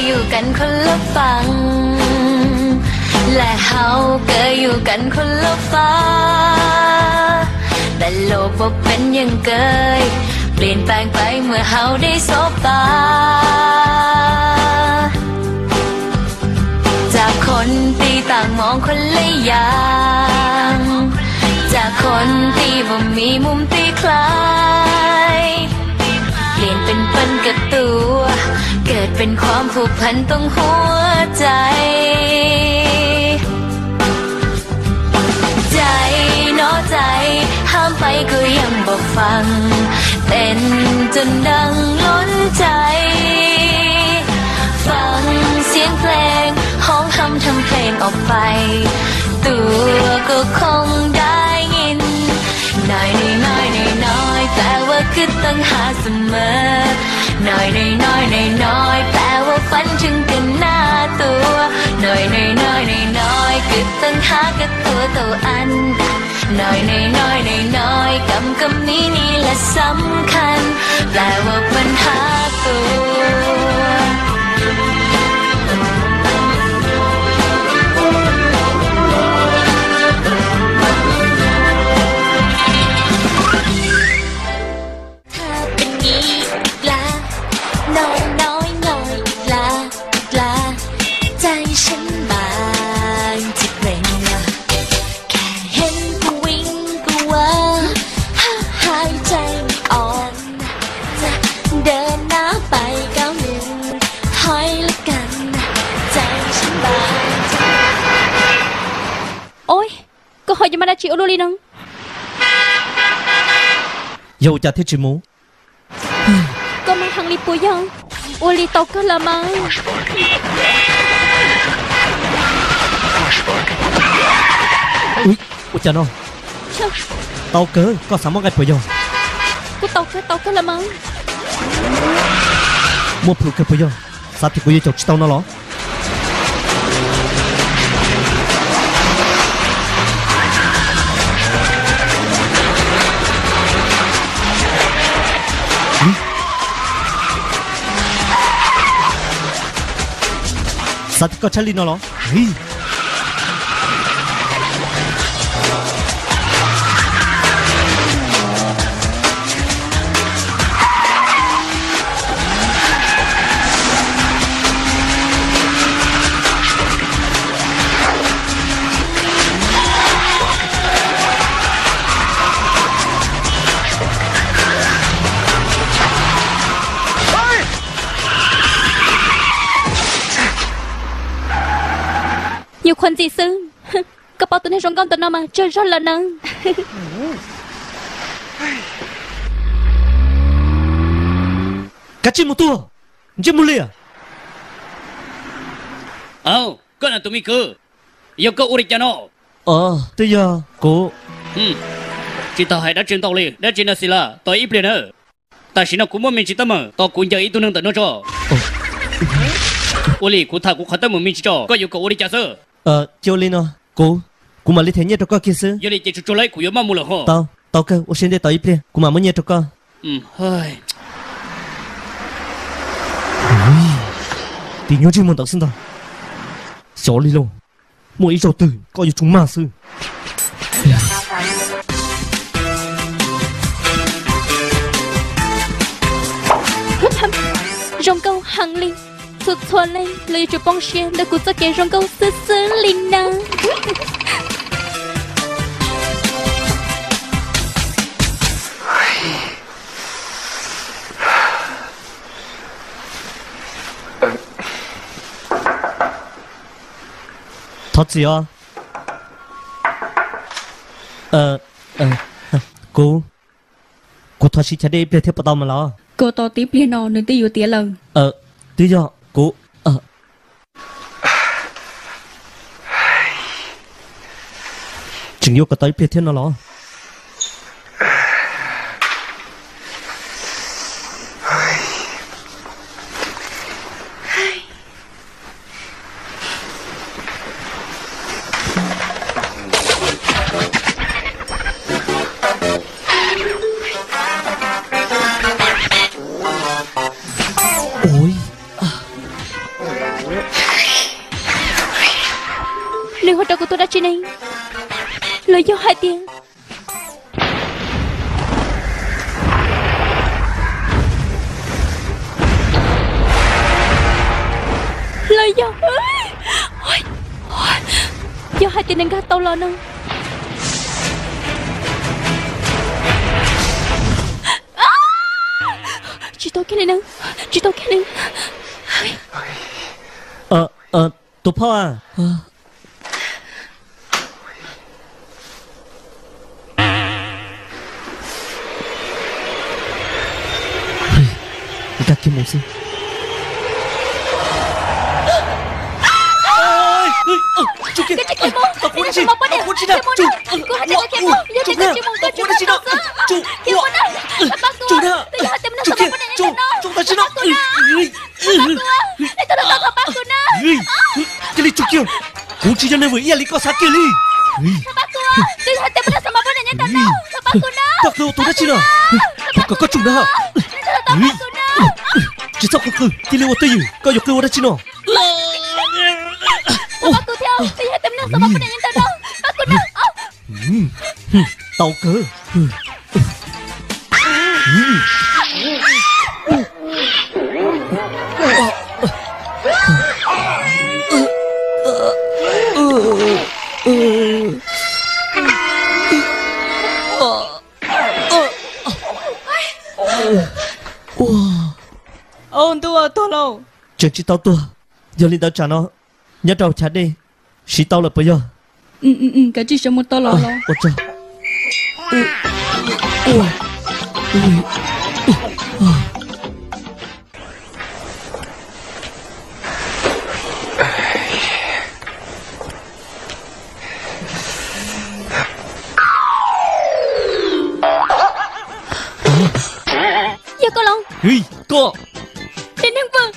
อยู่กันคนละฝั่ง และเฮาก็อยู่กันคนละฟ้า แต่โลกบ่เป็นอย่างเกย เปลี่ยนแปลงไปเมื่อเฮาได้สบตา จากคนที่ต่างมองคนละอย่าง จากคนที่บ่มีมุมที่คล้าย เปลี่ยนเป็นเปิ้นกับตัว เกิดเป็นความผูกพันตรงหัวใจ ใจเนาะใจ ห้ามไปก็ยังบ่ฟัง เต้นจนดังล้นใจ ฟังเสียงเพลง ฮ้องฮำทำเพลงออกไป ตัวก็คงได้ยิน น้อยน้อยน้อยน้อยน้อย แปลว่าคิดตั้งหาเสมอ น้อยน้อยน้อยน้อยน้อย แปลว่าฝันถึงกันหน้าตัว น้อยน้อยน้อยน้อยน้อย คิดตั้งหากับตัวโตอัน น้อยน้อยน้อยน้อยน้อย กำกำนี้นี่แหละสำคัญ แปลว่าปัญหาตัว ถ้าเป็นงี้อีกละ น้อยน้อยน้อยอีกละ อีกละ ใจฉันบางจะเกร็ง แค่เห็นก็วิงก็วา หายใจไม่ออก จะเดินหน้าไปก้าวหนึ่ง ถอยละกัน ใจฉันบางจะ Oj, koj ho yuav mas dab tsi ua luaj li no? Yog ua cas thiaj tsis mus? Koj mas heev li puas yog? Ua li tau kawg los mas. Ua cas no? Tau kawg, koj xav muab nqaij puas yog? Kuv tau kawg, tau kawg los mas. Muaj plhus kawg puas yog? Xav tias kuv yuav caum tsis tau no los? Xav tias koj tshaib li no los? Yus qhuas ntxim xwb. Koj pom tus neeg zoo nkauj ntawm no mas tsawg zog lawm na. Kav tsij mus tuag, ntsej muag liam. Aub, koj na tus me kwv, yog koj ua li cas no? Twb yog kuv. Tsis tau hais dab tsi ntau li, dab tsi na Xis Las, tos ib pliag na. Tam sim no kuv muaj me ntsis teeb meem, tos kuv ncaws ib tug neeg ntawm no tso. Ua li kuv tham kuv qhov teeb meem me ntsis tso, koj yuav kom ua li cas xwb? Cia ua li no, kuv, kuv mam li them nyiaj rau koj kiag xwb. Yog li ces tsuag tsuag lauj, kuv yuav maj mus lawm ho. Tau, tau kawg, ua siab ntev, tos ib pliag, kuv mam muab nyiaj rau koj. Tiv nyuag ntsej muag ntawd xwb ntag. Xyov li lauj, muaj ib zaug twg koj yuav tsum mag xwb. Zoo nkauj heev li, txhua txhua leej los yuav tsum poob siab ntawm kuv txoj kev zoo nkauj xwb xwb li na. Thov txim os. Kuv, kuv thov siv chav dej ib pliag thiab puas tau mas los? Koj tos tib pliag no nws twb yuav tiav lawm. Twb yog kuv, tseem yuav kom tos ib pliag thiab no los? Ua, Yog hais tias, los yog, yog hais tias nws nkag tau los no. Tsis tau kiag li na, tsis tau kiag li. Tus phauj a, nkag kiag mus xwb. Cia li tsum kiag, kuv tsis yog neeg vwm ib yam li koj xav kiag li. Koj qw ua tus dab tsi no? Kuv kom koj tsum ntag. Tsis txhob qw qw, cia li ua twj ywm, koj yuav qw ua dab tsi no? Tau kawg. Ntuj, tuag lauj. Tseem tsis tau tuag. Yog li ntawd tsam no nyob rau chav dej siv tau lawm puas yog? Kav tsij sawv mus tau los los. Yog koj los? Koj, niag neeg vwm.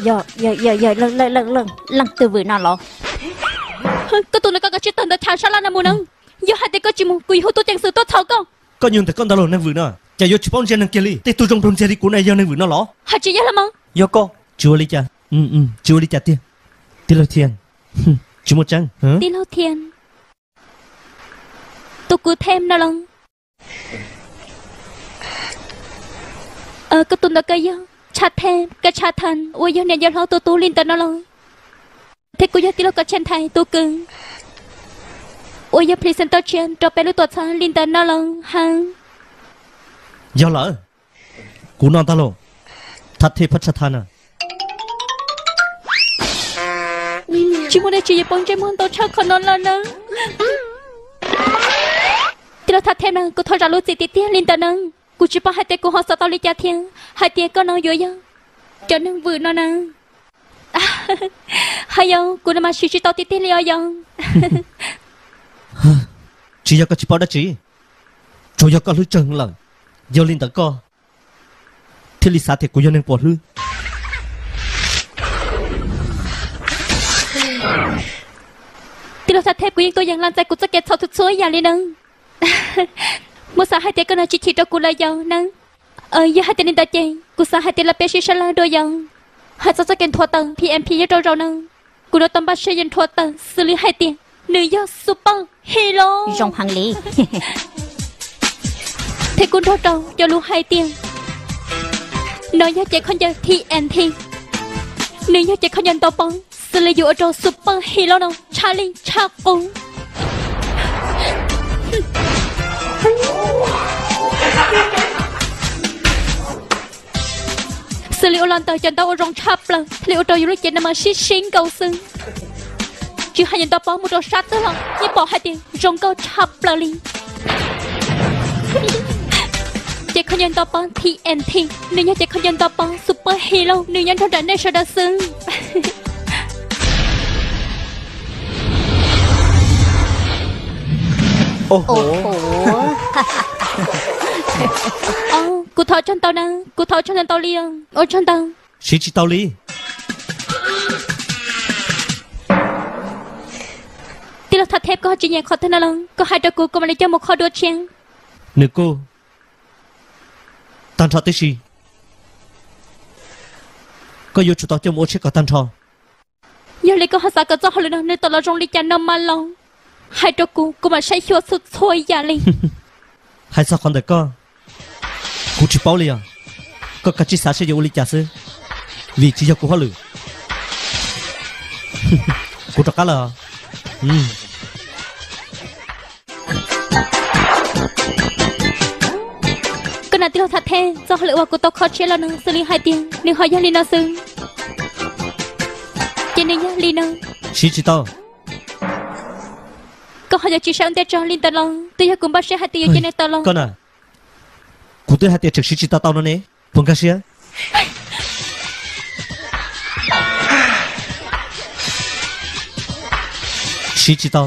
Yog, yog, yog leej twg vwm no los? Koj tus ntawd koj kav tsij tawm ntawm chav sab laj no mus na. Yog hais tias koj tsis mus kuv yuav hu tub ceev xwm tuaj txhom koj. Koj nyuag ntawm koj ntawd los neeg vwm no cas yuav tsis paub ntsia neeg kiag li. Tej tug zoo nraug ntxiag li kuv na yog neeg vwm no los? Hais tsis yog los mas. Yog koj. Tsis ua li cas. Tsis ua li cas tiag. Tij laug Thiaj, tsis muaj tseeb. Tij laug Thiaj, tus kwv Them no los? Koj tus ntawd koj yog Tshav Them, koj Tshav Tham uas yog niam yau hlob tus tub li ntawm no los? Thiab kuv yog tij laug Koj Tsheej Thais tus kwv uas yog presenter tshiab rau peb lub tuam txhab li ntawm no los hab? Yog lawm, kuv no ntag lauj, Thaj Thej Phab Tshav Tham na. Tsis muaj dab tsi yuav paub ntsej muag ntau tshaj qhov no lawm na. Tij laug Thaj Thej na, kuv thov zam lub txim tiag tiag li ntawm na. Kuv tsis paub hais tias kuv ho xav tau li cas thiab hais tias koj no yuav yog cov neeg vwm no na. Hais yog kuv no mas siv tsis tau tiag tiag li os yog. Tsis yog koj tsis paub dab tsi, tsuas yog koj hlwb tsawg lawm. Yog li ntawd koj thiaj li xav tias kuv yog neeg puas hlwb. Tij laug Thaj Thej, kuv yeej tuaj yees laj ntxais kuv txoj kev txhaum txhua txhua yam li na. Muab xav hais tias koj no tsis chim rau kuv lawm yog na. Yog hais tias li ntawd ces kuv xav hais tias los peb sib sab laj dua yog. Hais txog txoj kev nthuav tawm T M P nyob rau zaum no, kuv no tau npaj siab yuav nthuav tawm xws li hais tias nws yog Super Hero zoo heev li. Thiab kuv nrog rau cov lus hais tias no yog cev khaub ncaws T N T, nws yog cev khaub ncaws nto pob xws li yuav ua rau Super Hero no tshaj lij tshaj qub. Xws li ua los ntawm cov ntaub uas zoo tshaj plaws thiaj li ua rau yus lub cev no mas sib sib nkaus xwb. Tsis hais yus nto pob mus rau sab twg los yeej pom hais tias zoo nkauj tshaj plaws li. Cev khaub ncaws nto pob T N T, nws yog cev khaub ncaws nto pob Super Hero, nws nyob nrog nraim nej sawv daws xwb. Kuv thov ua tsaug ntau na, kuv thov ua tsaug ntau ntau li os. Ua tsaug ntau. Siv tsis tau li. Tij laug Thaj Thej, koj ho tsis nyiam qhov twg no los koj hais rau kuv, kuv mam li coj mus kho dua tshiab. Nws kuj tag nrho tib si, koj yuav tsum tau coj mus ua tshiab kom tag nrho. Yog li koj ho xav kom txoj hauj lwm no nws tau los zoo li cas no mas los? Hais rau kuv, kuv mam saib xyuas txhua txhua yam li. Hais txog qhov ntawm koj, kuv tsis paub li os. Koj kav tsij xav seb yuav ua li cas xwb, vim tsis yog kuv hauj lwm. Kuv rov qab lawm. Koj na tij laug Tham Thej, txoj hauj lwm uas kuv tau kho tshiab los no xws li hais tias nws ho yog li no xwb, ces nws yog li no. Siv tsis tau. Koj ho yuav tsis saib ua ntej tso li ntawd los? Twb yog kuv npaj siab hais tias yuav cia nws tawm los. Koj na, kuv twb hais tias tseem siv tsis tau tau no ne, puas nkag siab? Siv tsis tau.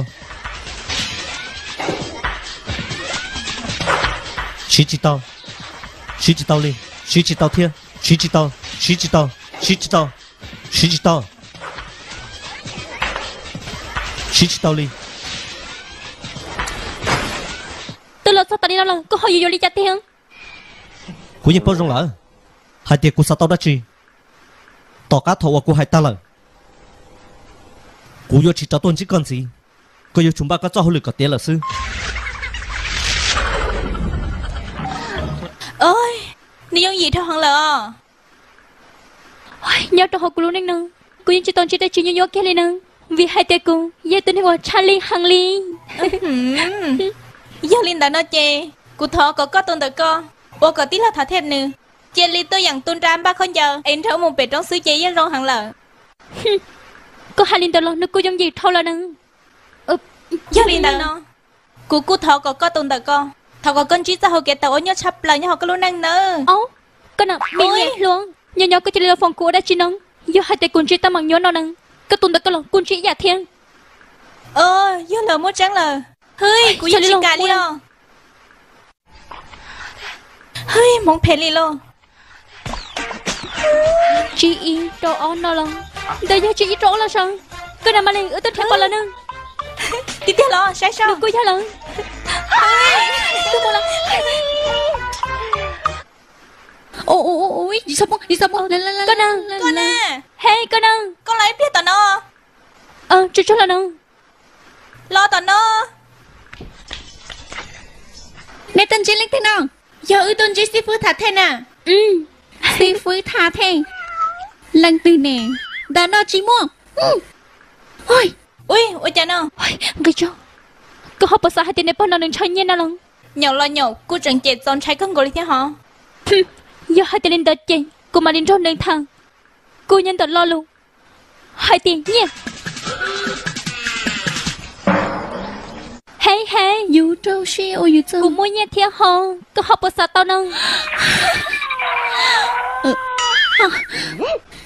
Siv tsis tau. Siv tsis tau li. Siv tsis tau thiab. Siv tsis tau. Siv tsis tau. Siv tsis tau. Siv tsis tau. Siv tsis tau li. Twb los txog tas li no lawm, koj ho yuav yuav li cas tiag? Kuv yeej paub zoo lawm hais tias kuv xav tau dab tsi, tom qab thaum uas kuv hais tag lawm, kuv yuav tsis rov tuaj ntsib koj ntxiv. Koj yuav tsum npaj koj txoj hauj lwm kom tiav lawm xwb. Nws yooj yim dhau heev lawm os. Nyob rau hauv kuv lub neej no, kuv yeej tsis tau ntsib dab tsi nyuaj nyuaj kiag li na, vim hais tias kuv yog tus neeg uas tshaj lij heev li. Yog li ntawd no ces kuv thov kom koj tus ntawm ko ua kom tij laug Tham Thej nws cia li tuaj yeem tu nra npaj khaub ncaws es nrog wb mus pem roob xwb ces yeej zoo heev lawm. Koj hais li ntawd los nws kuj yooj yim dhau lawm na. Yog li ntawd no, kuv kuj thov kom koj tus ntawm ko, thov kom koj ntsib txoj hau kev tawm uas nyuaj tshaj plaws nyob hauv koj lub neej nawb. Koj na, me nyuam hluas, nyob nyob koj cia li los foom kuv ua dab tsi no? Yog hais tias kuv ntsib teeb meem nyuaj no na, koj tus ntawm ko los kuj ntsib ib yam thiab. Yog lawm, muaj tseeb lawm. Hwj, kuv yeej tsis kam li os. Hwj, hmoov phem li los. Tsib ib rau ob no los? Ntawd yog tsib ib rau ob los sav. Koj na Malis, wb twb nrhiav pom lawm na. Tiag tiag los? Saib seb. Nws kuj yog lawm. Koj na, koj na. Hej, koj na. Koj los ib pliag tom no. Tsuag tsuag los no. Los tom no. Nej tuaj ntsib leej twg no? Yog wb tuaj ntsib xib fwb Tham Thej na. Xib fwb Tham Thej? Leej twg ne? Ntawm no tsis muaj. Ua cas no? Nqis tso. Koj ho puas xav hais tias nws pog no nws ntshaw nyiaj no los? Nyaum los nyaum, kuj tseem cem txaus ntshai kawg nkaus li thiab hos. Yog hais tias li ntawd ces kuv mam li nrog nws tham. Kuj nyob ntawm lo lus hais tias nyiaj. Hev hev, yus rau siab ua yus txuj, kuv muaj nyiaj thiab hos, koj ho puas xav tau no?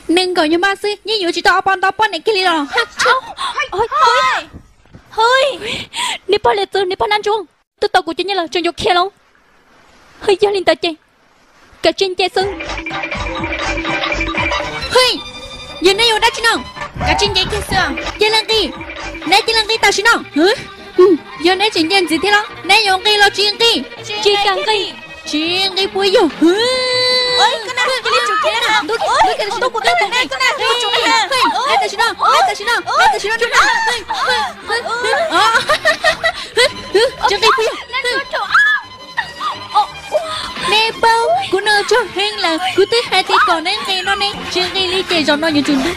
Nees nkaum nyuag npaj xwb yeej yuav tsis tau ob poj ntau poj niam kiag li los? Nws pog Liam Txwv, nws pog Nab Ntsuab, twb tau kuv cov nyiaj lawm tseem yuav khiav los? Hwj, yog li ntawd ces kav tsij nce xwb. Hwj, yog neb yuav dab tsi no? Kav tsij nce kiag xwb. Cia li nqis, neb cia li nqis tam sim no. Yog neb tseem nce ntxiv thiab los neb yuav nqis los tsis nqis? Tsis kam nqis. Tsis nqis puas yog? Tam sim no, tam sim no, tam sim no. Tsis nqis puas yog? Neb paub kuv noj tsog heev lawm, kuv twb hais tias kom neb nqis no ne, tsis nqis li ces zaum no yuav tsum ntub.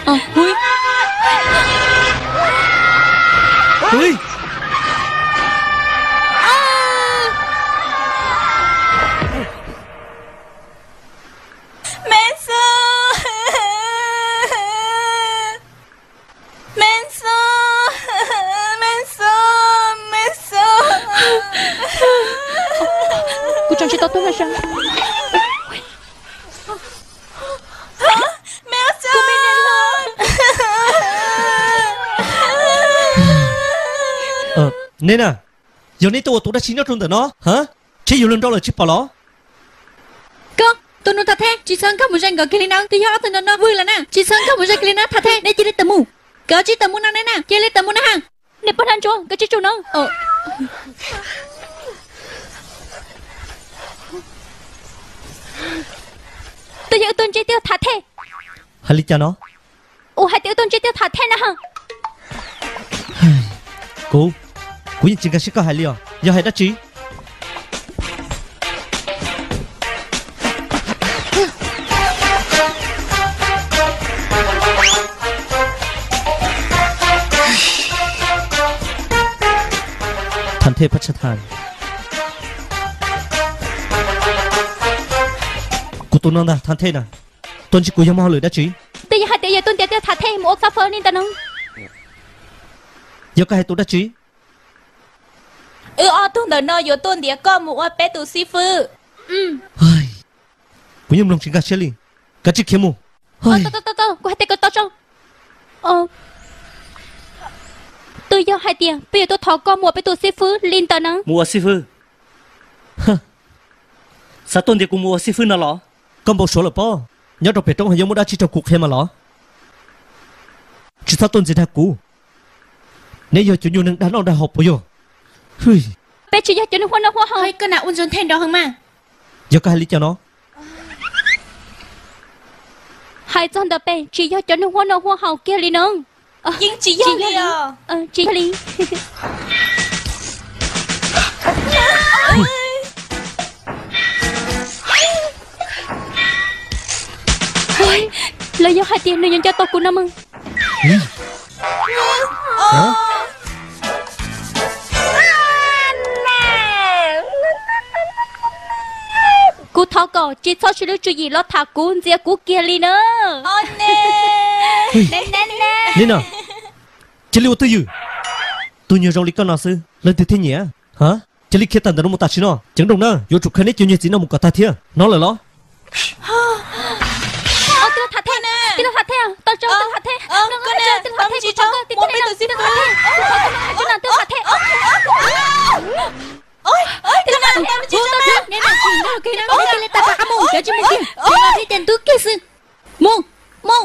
Me xwb, me xwb, me xwb, me xwb. Kuv tseem tsis tau tuag no sav. Neb na, yog neb tuaj ua tus dab tsi nyob rau ntawm no? Tsheb yuav luag nrau lawm tsis pom los? Koj tus nus Tham Thej, tsis txhob nkag mus ze nkawd kiag li na, twb yog ob tug ntawm no vwm lawm na, tsis txhob nkag mus ze kiag li na Tham Thej, neb cia li tawm mus. Kav tsij tawm mus no neb na, cia li tawm mus na ha. Neb pog Nab Ntsuab, kav tsij tsum no. Twb yog wb tuaj ntsib tij laug Tham Thej. Hais li cas no? Kuv hais tias wb tuaj ntsib tij laug Tham Thej na ha. Kuv Kuv yeej tsis nkag siab koj hais li os. Yog hais dab tsi? Thav thej pab tshaj tha. Kuv tus no ntag, thav thej na. Tuaj ntsib kuv yog muaj hauj lwm dab tsi? Twb yog hais tias yog tuaj ntiav tej thav thej mus ua xab fwb li ntawm no. Yog koj hais tus dab tsi? Wb ob tug ntawm no yuav tuaj ntiav koj mus ua peb tus xib fwb. Kuv yeej mloog tsis nkag siab li. Kav tsij khiav mus. Kuv hais tias koj tau tso. Twb yog hais tias peb yuav tuaj thov koj mus ua peb tus xib fwb li ntawm no. Mus ua xib fwb? Xav tuaj ntiav kuv mus ua xib fwb no los? Koj npau suav lawm pob. Nyob rau pem roob ho yuav muaj dab tsi raug kuv qhia mas los? Tsis txhob tuaj ntxias dag kuv. Neb yog cov nyuag neeg dag noj dag haus puas yog? Peb tsis yog cov neeg huab noj huab haus. Koj nam ua ntsuag nthe nrov heev mas. Yog koj hais li cas no? Hais txog ntawm peb tsis yog cov neeg huab noj huab haus kiag li no. Yeej tsis yog li os. Tsis yog li. Los yog hais tias nws yuav nco tau kuv no mas. Kuv thov kom tsis txhob siv lub tswv yim los tham kuv ntxias kuv kiag li na. Li no, cia li ua twj ywm. Tus nyuag zoo li koj no xwb leej twg thiaj nyiam? Cia li khiav tawm ntawm no mus tam sim no. Ceev nrooj na, yuav tsum khaws neb cov nyuag txiv no mus kom tag thiab. Hnov lawm los? Tij laug Thav Thej, tij laug Thav Thej, tau tso tij laug Thav Thej. Mus, mus, mus.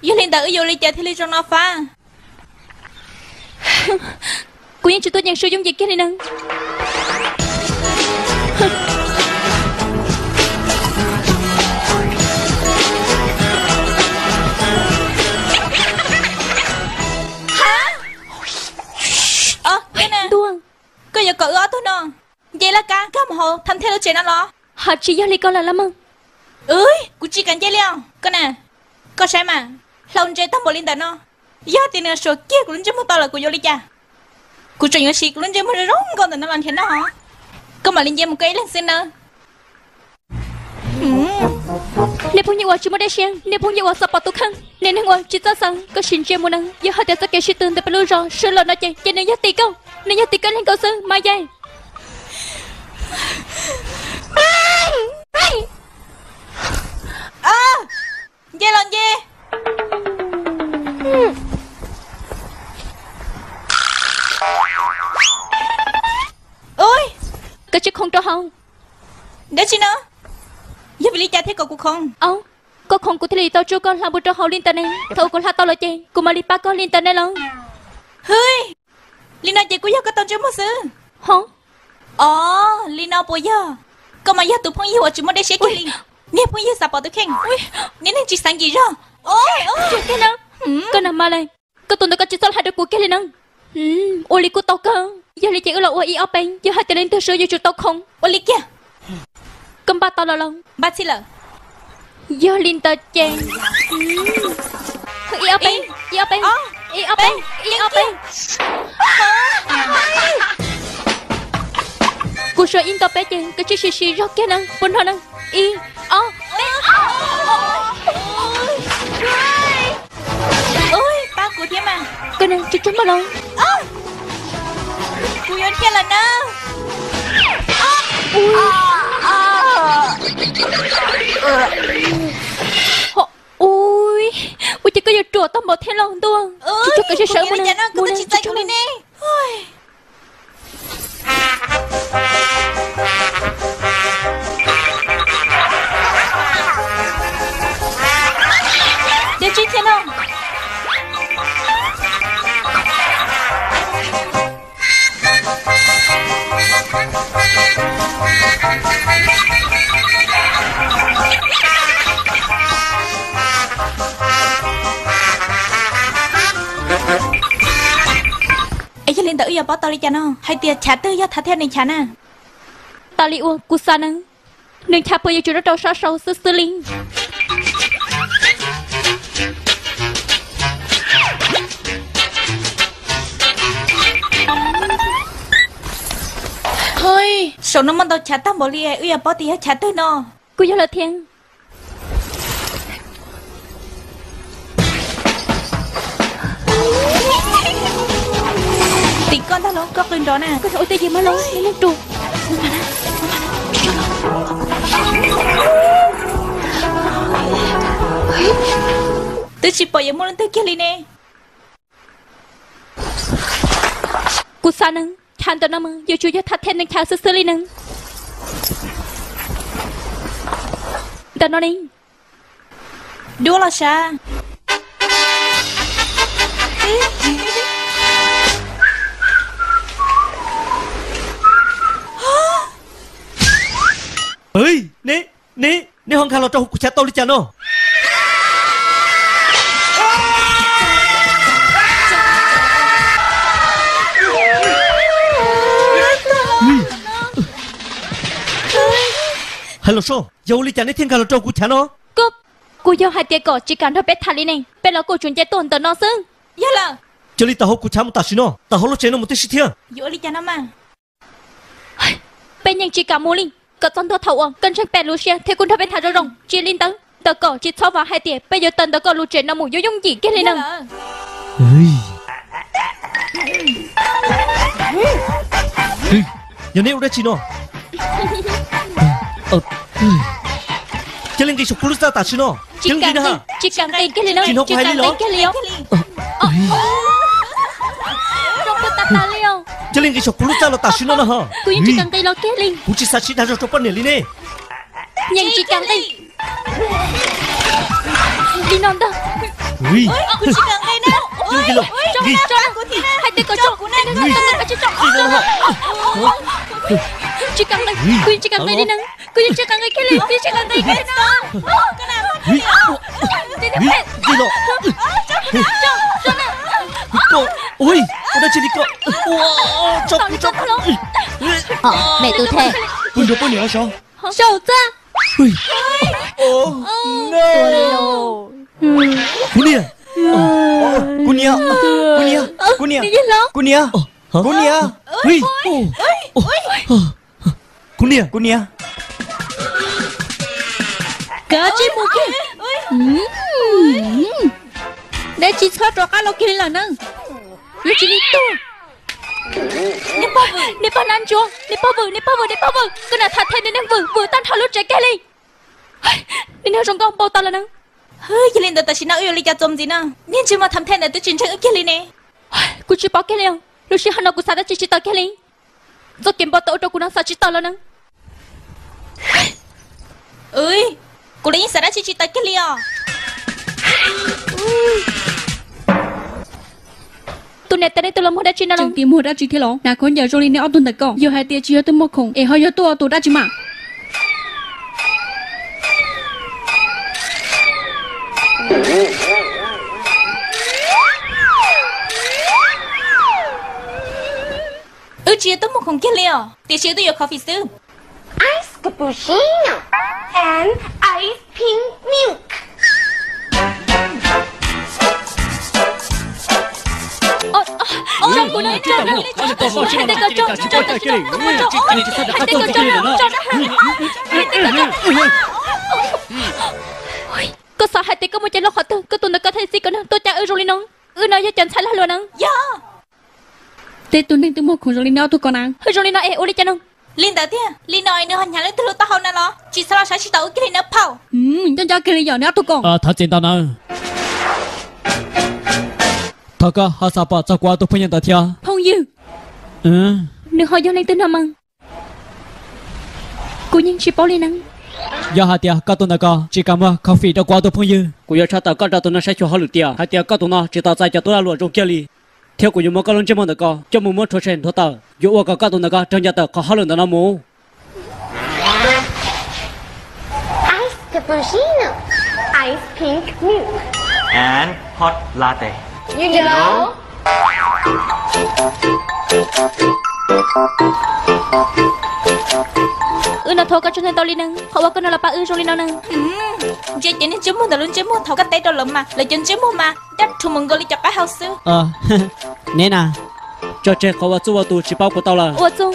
Yog li ntawd wb yuav li cas thiaj li zoo no Fab? Kuv yeej tsis tuaj yeem sub yooj yim kiag li na. Koj yuav kom wb ob tug no nce laj kab nkag mus hauv Tham Thej lub tsev no los? Ho tsis yog li ko lawm Laj Maj. Kuv tsis kam nce li os. Koj na, koj saib mas, hlau ntse tag npaum li ntawm no, yog tias nws suam kiag kuv lub ntsej muag tau lawm kuv yuav li cas? Kuv tseem yuav siv kuv lub ntsej muag zoo nkauj ntawm no los nrhiav noj hos. Koj mam li nce mus koj ib leeg xwb nawb. Nej phooj ywg uas tsis muaj dej siab, nej phooj ywg uas xav pom tus kheej, nej neeg uas tsis txawj xav, koj sim ntsia mus na, yog hais tias txoj kev sib tw ntawm peb lub zos sawv los no ces, ces nws yog tim koj, nws yog tim koj ib leeg nkaus xwb mas yais. Nce los nce. Ua, koj tsis khoom rau hauv. Dab tsi no? Yog vim li cas thiaj kom kuv khoom? Au, koj khoom kuv thiaj li tau tso koj hla npua rau hauv li ntawd ne. Thaum kuv hla tau los ces kuv mam li pab koj li ntawd ne los. Hwj, li no ces kuj yog koj tau ntsej muag xwb. Ho, o, li no puas yog? Koj mas yog tus phooj ywg uas tsis muaj dej siab kiag li. Niag phooj ywg xav pom tus kheej, niag neeg tsis xav nkim zog. Koj nag mas lawm, koj tus ntawd koj tsis txhob hais rau kuv kiag li na. Ua li kuj tau kawg, yog li ces wb los ua ib ob peb, yog hais tias leej twg sub yuav tsum tau khoom. Ua li kiag. Koj npaj tau los los? Npaj txhij lawm. Yog li ntawd ces ib ob peb, ib ob peb, ib ob peb, ib ob peb. Kuv suav ib ntau peb ces koj tsij sim siv zog kiag na, puas hnov na? Ib, ob, peb. Pab kuv thiab mas. Koj nag tsis txhob npaj los. Kuv yuav dhia lawm na. Ua cas koj yuav ruam tag npaum thiab los ntuj? Tsis txhob koj sawv sawv mus na, mus na, tsis txhob mus. Dab tsi thiab no? Paub tau li cas no hais tias chav twg yog Thav Thej nws chav na? Tas li uas kuv xav nev, nws chav puas yuav tsum rau rau sab sau xwb xwb li. Saum no muaj ntau chav tag npaum li, wb yuav paub tias yog chav twg no. Kuj yog lawm thiab. Tim koj ntag los koj qw nrov na. Koj ua tej yam mas los, leej rus. Twb tsis pom yuav muaj leej twg kiag li ne. Kuv xav nev, chav ntawm no mas yuav tsum yog Thav Thej nws chav xwb xwb li nev. Ntawm no ne. Duab los sav. Neb, neb, neb ho nkag los rau hauv kuv chav tau li cas no? Hais los soj, yog ua li cas neb thiaj nkag los rau kuv chav no? Kuv yog hais tias kom tsis kam nrog peb tham li ne, peb los kuj tsuas nce tuaj ntawm no xwb. Yog lawm. Cia li tawm hauv kuv chav mus tam sim no, tawm hauv lub tsev no mus tib si thiab. Yuav ua li cas no mas? Peb yeej tsis kam mus li, kom txog ntua thaum uas koj ntseeg peb lub siab thiab kuj nrog peb tham zoo zoo. Tsis li ntawd, ntawm kom tsis txhob vam hais tias peb yuav tawm ntawm koj lub tsev no mus yuav yooj yim kiag li no. Yog neb ua dab tsi no? Cia li nqis saum kuv lub txaj tam sim no. Cia li nqis na. Tsis kam nqis kiag li no. Tsis hnov kuv hais li los? Zoo puas tas tas li os. Cia li nqis saum kuv lub txaj los tam sim no na ho. Kuv yeej tsis kam nqis los kiag li. Kuv tsis xav sib dag zog rau poj niam li ne. Yeej tsis kam nqis. Li no ntag. Kuv tsis kam nqis na. Hais tias kom tso, tsis kam nqis, kuv yeej tsis kam nqis li na. Kuv yeej tsis kam nqis kiag li, kuv yeej tsis kam nqis kiag li no. Ua dab tsi li koj? Tso kuv, tso kuv. Mem tus Thej, kuv nrog poj niam los saum txaj. Kuv niam, kuv niam, kuv niam, kuv niam, kuv niam, kuv niam, kuv niam, kuv niam, kuv niam. Kav tsij mus kiag. Neb tsis txhob rov qab los kiag li lawm na. Yuav tsis li tuag. Niag pog vwm, niag pog nab ntsuav, niag pog vwm, niag pog vwm, niag pog vwm, koj niam Thav Thej nws niag vwm vwm tag nrho lub tsev kiag li. Nws niag zoo nkauj npau taws los na. Yog li ntawd tam sim no wb yuav li cas txuas ntxiv na? Niag ntsej muag Thav Thej ntawd twb tsis ntseeg wb kiag li ne. Kuv tsis paub kiag li os, lub sij hawm no kuv xav dab tsi tsis tawm kiag li. Txoj kev npau taws ua rau kuv no xav tsis tawm los na. Kuv los yeej xav dab tsi tsis tawm kiag li os. Tus niam tais ne, tus los muag dab tsi no los? Tseem tias muag dab tsi thiab los? Hnav khaub ncaws zoo li neb ob tug ntawm ko, yog hais tias tsis yog tuaj muag khoom es ho yog tuaj ua tus dab tsi mas? Wb tsis yog tuaj muag khoom kiag li os, tiam sis wb tuaj yuav coffee xwb. Ice cappuccino and ice pink milk. Koj xav hais tias koj muaj cai loj qhov twg? Koj tus ntawm ko thiaj txib kom nws tuaj cab wb zoo li no. Wb no yog cov ntxhais lag luam na. Yog. Tej tus neeg twb muag khoom zoo li neb ob tug ko na. Zoo li no es ua li cas no? Li ntawd tiag, li no es nws ho hnyav leej twg lub taub hau na los? Tsis txhob los saib tsis taus wb kiag li na phauj. Nco nco kiag li yom neb ob tug ko. Thov txim ntau nawb. Thov koj ho xav pom txog kuv ob tug phooj ywg ntawd thiab. Phooj ywg? Nws ho yog leej twg no mas? Kuv yeej tsis paub li na. Yog hais tias koj tus ntawm ko tsis kam muag coffee rau kuv ob tug phooj ywg, kuv yuav tshaj tawm koj rau tus no saib xyuas hauj lwm tias hais tias koj tus no tsis tau txais cov tub lag luam zoo kiag li, thiab kuv yuav muab koj lub ntsej muag ntawm ko coj mus muab rhuav tshem nrhuav tawm, yuav ua kom koj tus ntawm ko raug ncav tawm qhov hauj lwm ntawm no mus. Ice cappuccino, ice pink milk, and hot latte. You know? Wb no thov koj tsaug ntau li nawb, qhov uas koj no los pab wb zoo li no nawb. Ntsia ces niag ntsej muag ntawm lub ntsej muag, thaum koj teb rau lawv mas lawv cov ntsej muag mas dab rhuv mus nkaus li cov qaib hau xwb. Neb na, tso tseg qhov ua txuj ua tus tsis paub kuv tau lawm. Ua txuj?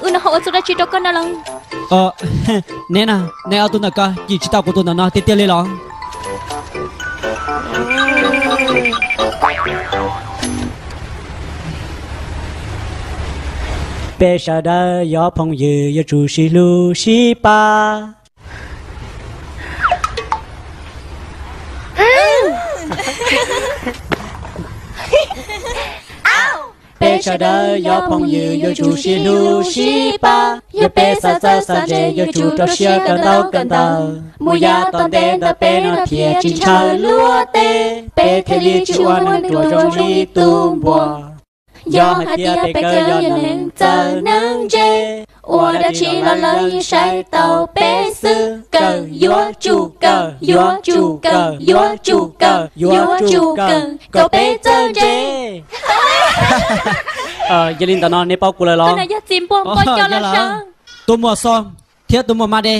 Wb no ho ua txuj dab tsi rau koj no los? Neb na, neb ob tug ntawm ko yim tsis tau kuv tus ntawm no tiag tiag li los? Peb sawv daws yog phooj ywg yuav tsum sib hlub sib pab. Peb sawv daws yog phooj ywg yuav tsum sib hlub sib pab. Yog peb xav txawj xav ntse yuav tsum rau siab kawm ntau kawm ntawv. Mus yav tom ntej ntawd peb no thiaj tsis ntshaw luag teb, peb thiaj li tsis ua neeg ruam zoo li tus npua. Yog hais tias peb kawg yog neeg txawj neeg ntse, ua dab tsi los lawv yeej saib tau peb xwb. Kawm yuav tsum kawm, yuav tsum kawm, yuav tsum kawm, yuav tsum kawm kom peb txawj ntse. Yog li ntawd no nej paub kuv lawm los? Yog txiv npua npua cov los sav. Tus muam xo thiab tus muam ma de.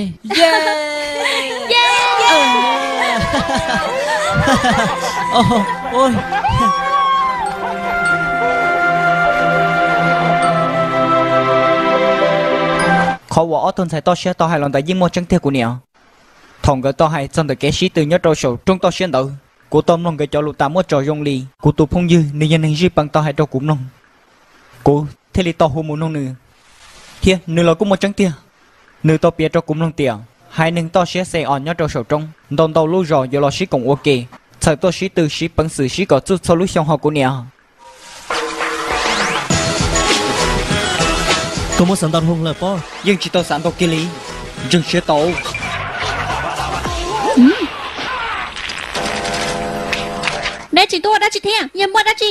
Qhov uas ob tug ntxhais toj siab tau hais los ntawd yeej muaj tseeb tiag kuv niam. Thaum nkawd tau hais txog ntawm kev sib tw nyob rau saum roob toj siab ntawd, kuv tau mloog nkawd cov lus tas muab tso zoo li kuv tus phooj ywg nws yog neeg zij pees tau hais rau kuv mloog. Kuv thiaj li tau hu mus noog nws, thiab nws los kuj muaj tseeb tiag. Nws tau piav rau kuv mloog tias haiv neeg toj siab xe os nyob rau saum roob ntau ntau lub zos yuav los sib koom ua ke, txhawm tuaj sib tw siv peev xwm sib kom txuj txhua lub xyoo hos kuv niam. Koj muab xav ntau dhau lawm pob. Yeej tsis tau xav ntau kiag li. Ntseeg siab tau. Neb tseem tuaj ua dab tsi thiab? Yog muaj dab tsi?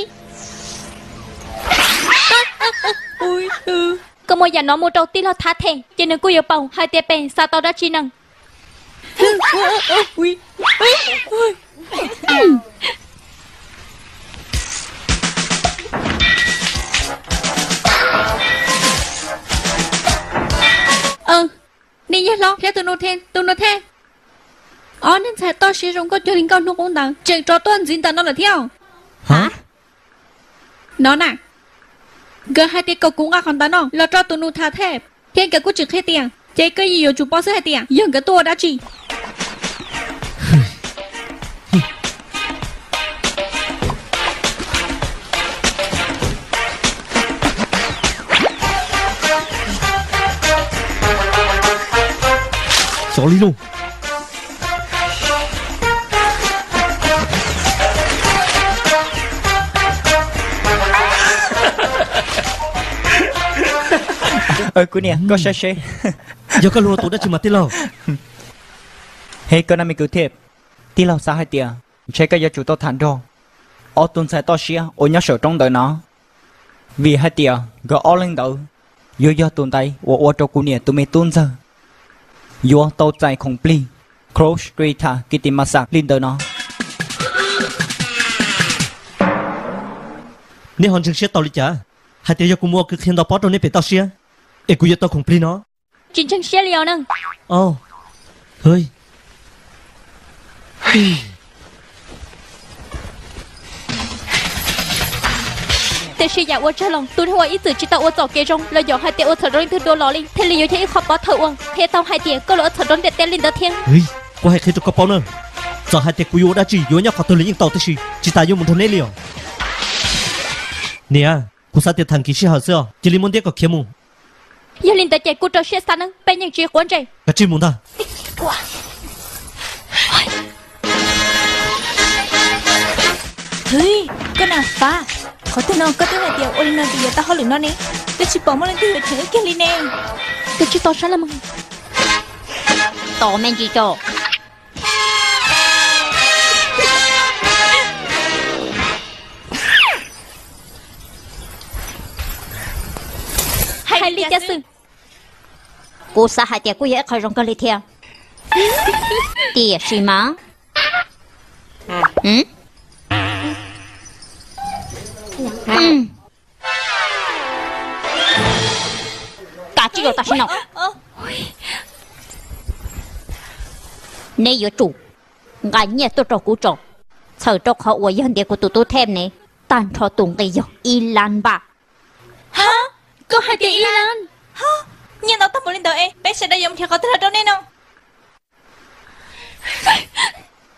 Koj muab yam no mus rau tij laug Thav Them ces nws kuj yuav paub hais tias peb xav tau dab tsi na. Nej yawg hlob thiab tus nus them, tus nus them. Ob neeg ntxhais toj siab zoo nkauj cuag li nkauj hnub qub ntawd tseem rov tuaj ntxiv ntawm no lawm thiab. Ha? No na, nkawd hais tias kom kuv nqa qhov ntawd no los rau tus nus Thav Them, thiab nkawd kuj tseem qhia tias ces koj yeej yuav tsum paub xwb hais tias yog nkawd tuaj ua dab tsi. Xyov li lauj. Kuv niam, koj saib seb. Yog koj luag tus dab tsi mas tij laug? He koj na me kwv thiab, tij laug xav hais tias ntshe koj yuav tsum tau tham nrog ob tug ntxhais toj siab uas nyob saum roob ntawd no, vim hais tias nkawd ob leeg ntawd yuav yog tus ntaiv uas ua rau kuv niam tus me tub ntxawg yuav tau txais khoom plig Cross Grita Kitimasak li ntawd no. Neb ho ntseeg siab tau li cas hais tias yog kuv mus ua kwv qhia ntaus pob rau neb pem toj siab es kuv yuav tau khoom plig no? Tsis ntseeg siab li os na. Tiam sis yam ua tsaug los tus neeg uas ib txwm tsis tau ua txom kev zoo los yog hais tias ua txhaum rau leej twg dua los li thiaj li yuav yog ib qho pov thawj uas qhia tau hais tias koj los ua txhaum rau ntiaj teb li ntawd thiab. Kuv hais qhia rau koj paub na, txawm hais tias kuv yuav ua dab tsi yuav nyob qhov twg los yeej tau tab sis tsis tas yuav mus nrog neb li os. Niam, kuv xav tias tham kis sij hawm xwb os, cia li muab ntiab kom khiav mus. Yog li ntawd ces kuj rau siab xav nawb, peb yeej tsis quav ntsej. Kav tsij mus ntag. Hwv, koj na Fav, qhov twg no koj twb hais tias ua li no ces yuav tau hauj lwm no ne, twb tsis pom muaj leej twg yuav cheem wb kiag li ne. Koj tsis tau sab la mus. Tos me ntsis tso. Hais li cas xwb? Kuv xav hais tias kuj yog ib qho zoo kawg li thiab. Tiam sis mas, Tsis zoo tam sim no. Neb yuav tsum nqa nyiaj tuaj rau kuv tso, txhawm rau qhov uas yog ntiav kuv tus tub Theb ne, tag nrho tus nqi yog ib lab npaj. Ha, koj hais tias ib lab? Nyiaj ntau tag npaum li ntawd es peb sawv daws yuav mus nrhiav qhov twg los rau nej no?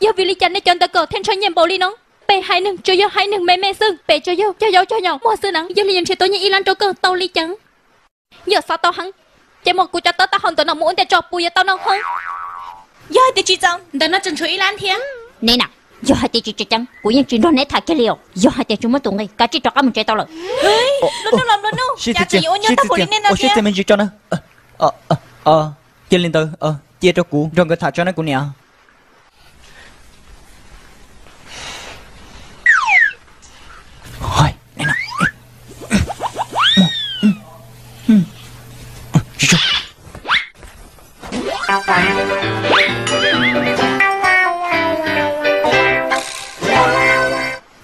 Yog vim li cas nej cov ntawd kom thiaj ntshaw nyiaj npaum li no? Peb haiv neeg tsuas yog haiv neeg me me xwb, peb tsuas yog cog yaus cog yaus muag xwb na, yog li yuav nrhiav tau nyiaj ib lab rau koj tau li cas? Yog xav tau heev, ces muab kuv cov tawb taub hau ntawm no mus ua ntej tso puas yuav tau no ho? Yog hais tias tsis txaus, ntawm no tseem tshuav ib lab thiab. Neb na, yog hais tias tsis tseem ceeb kuv yeej tsis nrog neb tham kiag li os. Yog hais tias tsis muaj tus nqi, kav tsij rov qab mus tsev tau lawm. Sib txiv txiaj me ntsis tso na. Cia li ntawd, cia rau kuv nrog nkawd tham tso na kuv niam.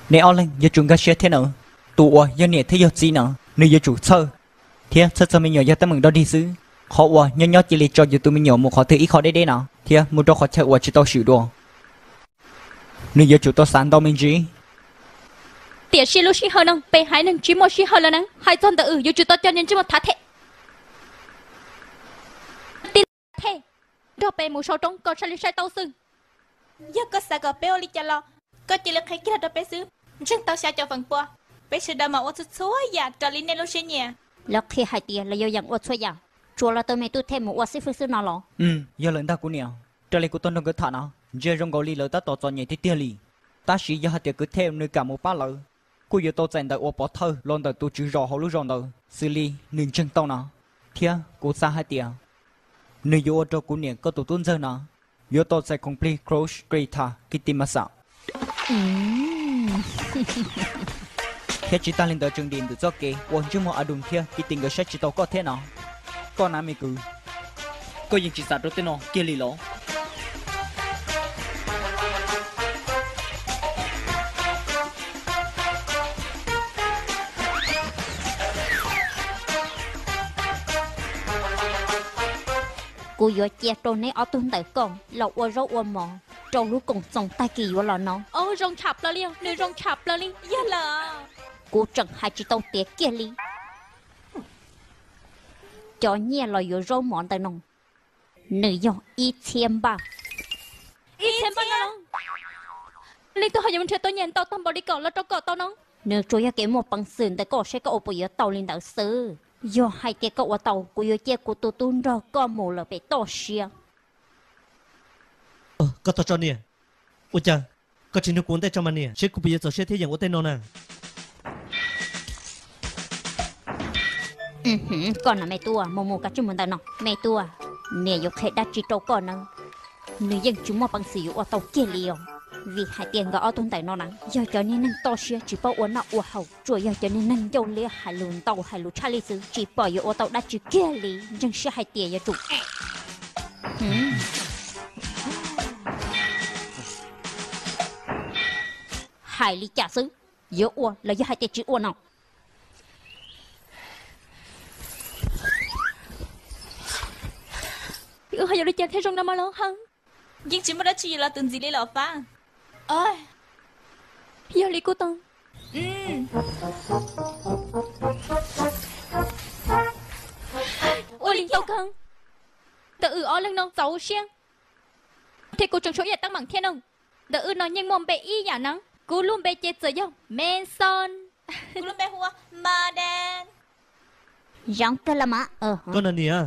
Neb ob leeg yuav tsum nkag siab thiab na. Tus uas yog niam thiab yog txiv no, nws yuav tsum txhawj thiab txhawj txog me nyuam yog teeb meem dog dig xwb. Qhov uas nyob nyob cia li tso yus tus me nyuam mus qhov twg ib qho deb deb no thiab mus rau qhov chaw uas tsis tau swm dua, nws yuav tsum tau xav ntau me ntsis. Tiam sis lub sij hawm no peb haiv neeg tsis muaj sij hawm lawm na. Hais txog ntawm wb yuav tsum tau coj niag ntsej muag Thav Thej, Tij Thej, nrog peb mus sau roob kom tshaj li saib tau xwb. Yog koj xav kom peb ua li cas los koj cia li qhia kiag los rau peb xwb. Ntseeg tau xya caum feem pua, peb sawv daws mam ua txhua txhua yam raws li nej lub siab nyiam. Lawv qhia hais tias lawv yuav yeem ua txhua yam, tsuas los tau me tub Thej mus ua xib fwb xwb no los? Yog lawm ntag kuv niam. Raws li kuv tau nrog nkawd tham no, ntsia zoo nkaus li lawv tab tom txom nyem tiag tiag li. Tab sis yog hais tias kwv Thej nws kam mus pab lawv, kuj yuav tau txais ntawv uas pov thawj los ntawm tus tswv zos hauv lub zos ntawd xws li nws ntseeg tau no. Thiab kuv xav hais tias nws yuav ua rau kuv niam koj tus tub ntxawg no yuav tau txais khoom plig Crouch Grita Kitimasam. Thiab tsis tag li ntawd tseem dim ntawm txoj kev uas ntsej muag Adum thiab Kitis nkawd saib tsis tau koj thiab no. Koj na me kwv, koj yeej tsis xav rau tej no kiag li los? Kuv yuav cia rau neb ob tug ntawm koj los ua zaub ua mov rau lub koom txoos tag kis yuav los no. Ob, zoo tshaj plaws li, nws zoo tshaj plaws li. Yog lawm, kuv tseem hais tsis tau tiav kiag li. Cov nyiaj los yuav zaub mov ntawm no, nws yog ib txhiab npaj. Ib txhiab npaj no? Leej twg ho yuav nrhiav tau nyiaj ntau tag npaum li kom los rau koj tau no? Nws tsuas yog kev muaj peev xwm ntawm koj seb koj ua puas yuav tau li ntawd xwb. Yog hais tias koj ua tau, kuv yuav cia kuv tus tub nrog koj mus lawm pem toj siab. Koj tau tso niam. Ua cas koj tsis nrog kuv ua ntej tso mas niam, seb kuv puas yuav txaus siab thiab yeem ua tej no na. Koj no me tub, mus mus kav tsij mus ntawm no me tub. Niam yuav qhia dab tsi rau koj nawb? Nws yeej tsis muaj peev xwm yuav ua tau kiag li os. Vim hais tias nkawd ob tug ntawm no na yog cov niag neeg toj siab tsis paub ua noj ua haus, tsuas yog cov niag neeg ncauj liab hais lus ntau hais lus tshaj li xwb, tsis pom yuav ua tau dab tsi kiag li. Ntseeg siab hais tias yuav tsum hais li cas xwb, yuav ua los yog hais tias tsis ua no? Wb ho yuav li cas thiaj zoo no mas los ha? Yeej tsis muaj dab tsi yuav los tus ntxiv li los Fab. Yog li kuj tau. Ua li tau kawg. Ntawm wb ob leeg no txaus siab, thiab kuv tseem tshuav ib yam teeb meem thiab no. Ntawm wb no yeej muaj npe ib yam na. Kuv lub npe ces txawm yog Mason. Kuv lub npe hu ua Madan. Zoo kawg los mas. Koj no niam.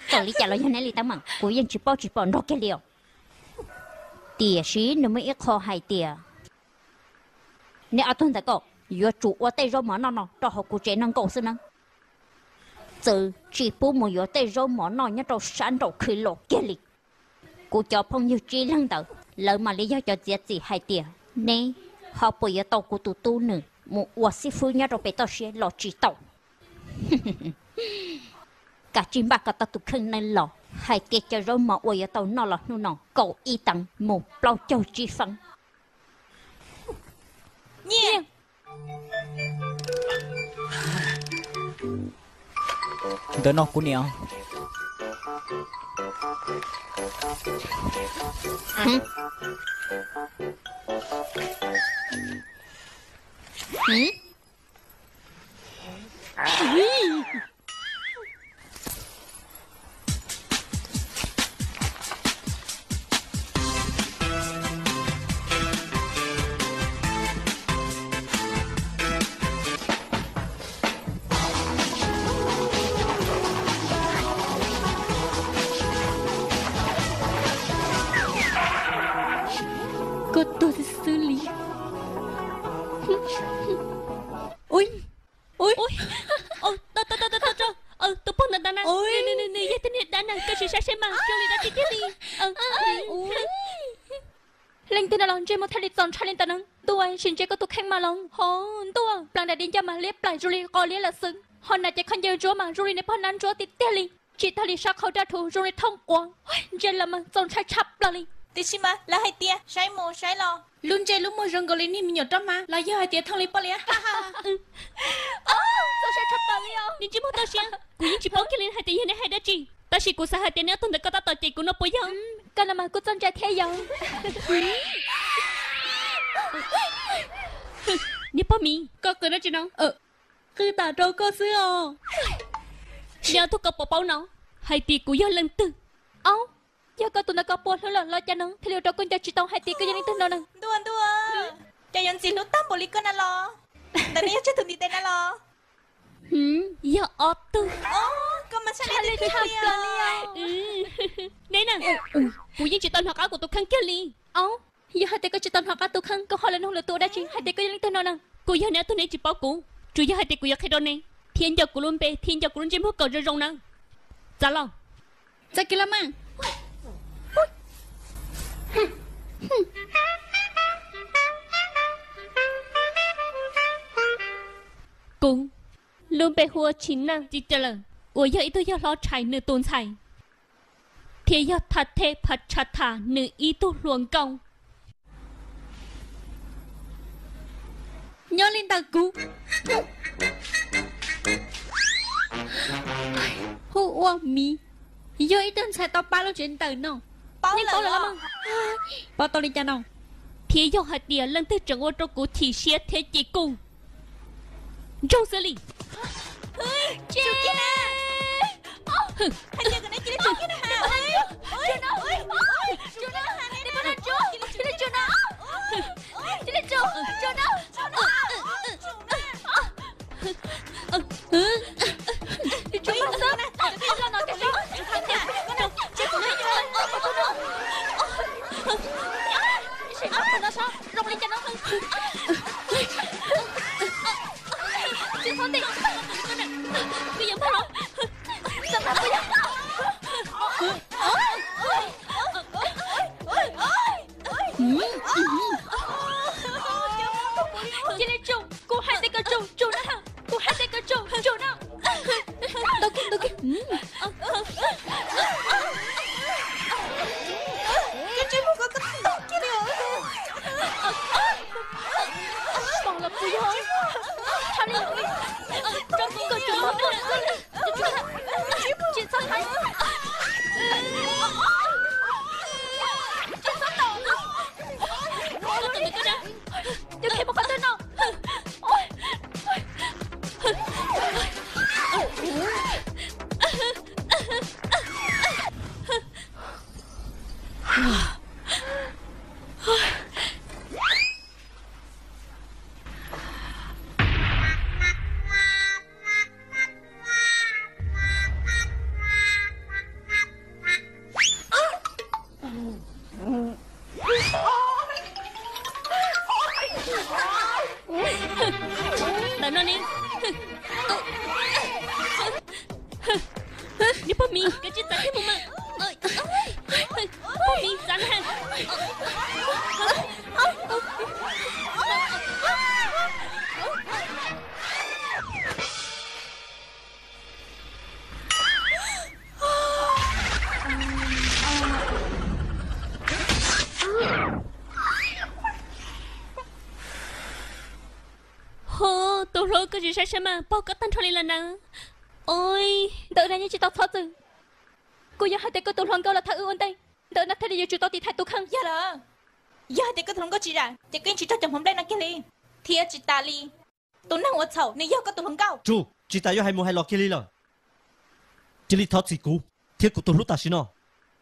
Txawm li cas los yog neb li teeb meem kuv yeej tsis paub tsis pom nrog kiag li os. Tiam sis nws muaj ib qho hais tias neb ob tug ntawm koj yuav tsum ua tej zaub mov noj no rau hauv kuv tsev noj nkauj xwb nawb. Txawm tsis pub mus yuav tej zaub mov noj nyob rau sab nraum khwv los kiag li. Kuv cov phooj ywg tsib leeg ntawd, lawv mam li yog cov txiav txim hais tias neb ho puas yuav tau kuv tus tub nws mus ua xib fwb nyob rau pem toj siab los tsis tau. Kav tsij npaj kom tau tus kheej neeg los hais tias cov zaub mov uas yuav tau noj los hnub no kaum ib teev mus plaub caug tsib feeb. Nyiaj. Ntawm no kuv niam. Koj tuag xwb xwb li. Tus poj ntawd ntag na, nws yog tus niag dab na, koj sim saib seb mas zoo li dab tsi tiag li. Leej twg no los ntsej muag thiaj li txaus ntshai li ntawm no? Ntuj, sim ntsia koj tus kheej mas los ho ntuj, plaws nram di ncauj mas liab plaws zoo li qos liab lawm xwb, ho hnav cev khaub ncaws ntsuab mas zoo li niag poj nab ntsuab tiag tiag li, tsim tag li sab qhau daj rhuv zoo li thooj quav. Ntsia lawm mas txaus ntshai tshaj plaws li. Tiam sis mas lawv hais tias saib mus saib los, lub ntsej lub muag zoo nkaus li niag me nyuam roj hmab los yog hais tias thooj li poj liab. Txaus ntshai tshaj plaws li os. Niag ntsej muag toj siab, kuv yeej tsis paub kiag li hais tias yog neb hais dab tsi, tab sis kuv xav hais tias neb ob tug ntawd koj tab tom cem kuv no puas yog? Koj no mas kuj txaus ntshai thiab yog. Niag poj miv, koj qw dab tsi no? Qw tham rau koj xwb os. Neb ob tug koj puas paub no hais tias kuv yog leej twg? Au, yog koj tus ntawd koj puas hlub lawm los cas no thiaj li ua rau koj nco tsis tau hais tias koj yog leej twg no na? Ntuj, ntuj, cas yuav ntxim hlub tag npaum li koj na los? Ntawm no yog tsawg tus ntiv tes na los? Yog ob tug. Koj mas tshaj li tshaj plaws li. Neb na, kuv yeej tsis tau hnov qab kuv tus kheej kiag li. Au, yog hais tias koj tsis tau hnov qab tus kheej, koj ho los nug lwm tus ua dab tsi hais tias koj yog leej twg no na? Kuv yog neb ob tug, neb tsis paub kuv, tsuas yog hais tias kuv yuav qhia rau neb, thiab nco kuv lub npe thiab nco kuv lub ntsej muag kom zoo zoo na. Txav los. Txav kiag los mas. Kuv lub npe hu ua Tshis Naj Txiv Cawm Lawm, uas yog ib tug yawg hlob tshais nws tus ntxhais, thiab yog Tha Thej Pha Tsha Tha nws ib tug hluas nkauj. Nyob li ntawm kuv hu ua Miv, yog ib tug ntxhais tau pab lub tsev ntawm no. Nej paub lawm los? Paub tau li cas no? Thiab yog hais tias leej twg tseem ua rau kuv chim siab thiab cim kuj, ntsoog xwb li. Cia li tsum, kuv hais tias kom tsum, tsum na, kuv hais tias kom tsum, tsum na. Ntau kiag, ntau kiag. Pom los puas yog? Tsis txhob thaiv. Tsis txhob tom. Yuav khiav mus qhov twg no? Ntawm no ne. Niag pog Miv, koj tsis txav kiag mus mas. Pog Miv, txav na. Ho, tus hluas, koj tsis saib saib mas, paug koj tag nrho li lawm na. Ntawm no yeej tsis tau txhob txwm. Kuv yog hais tias koj tus hluas nkauj los thawb wb ua ntej, ntawm no thiaj li yuav tsum tau tiv thaiv tus kheej. Yog lawm, yog hais tias koj tus hluas nkauj tsis zam ces koj yeej tsis raug cov hmuv nplej no kiag li, thiab tsis tas li, tus neeg ua txhaum nws yog koj tus hluas nkauj. Tsuj, tsis tas yuav hais mus hais los kiag li lawm. Cia li thov txim kuv thiab kuv tus hlub tam sim no.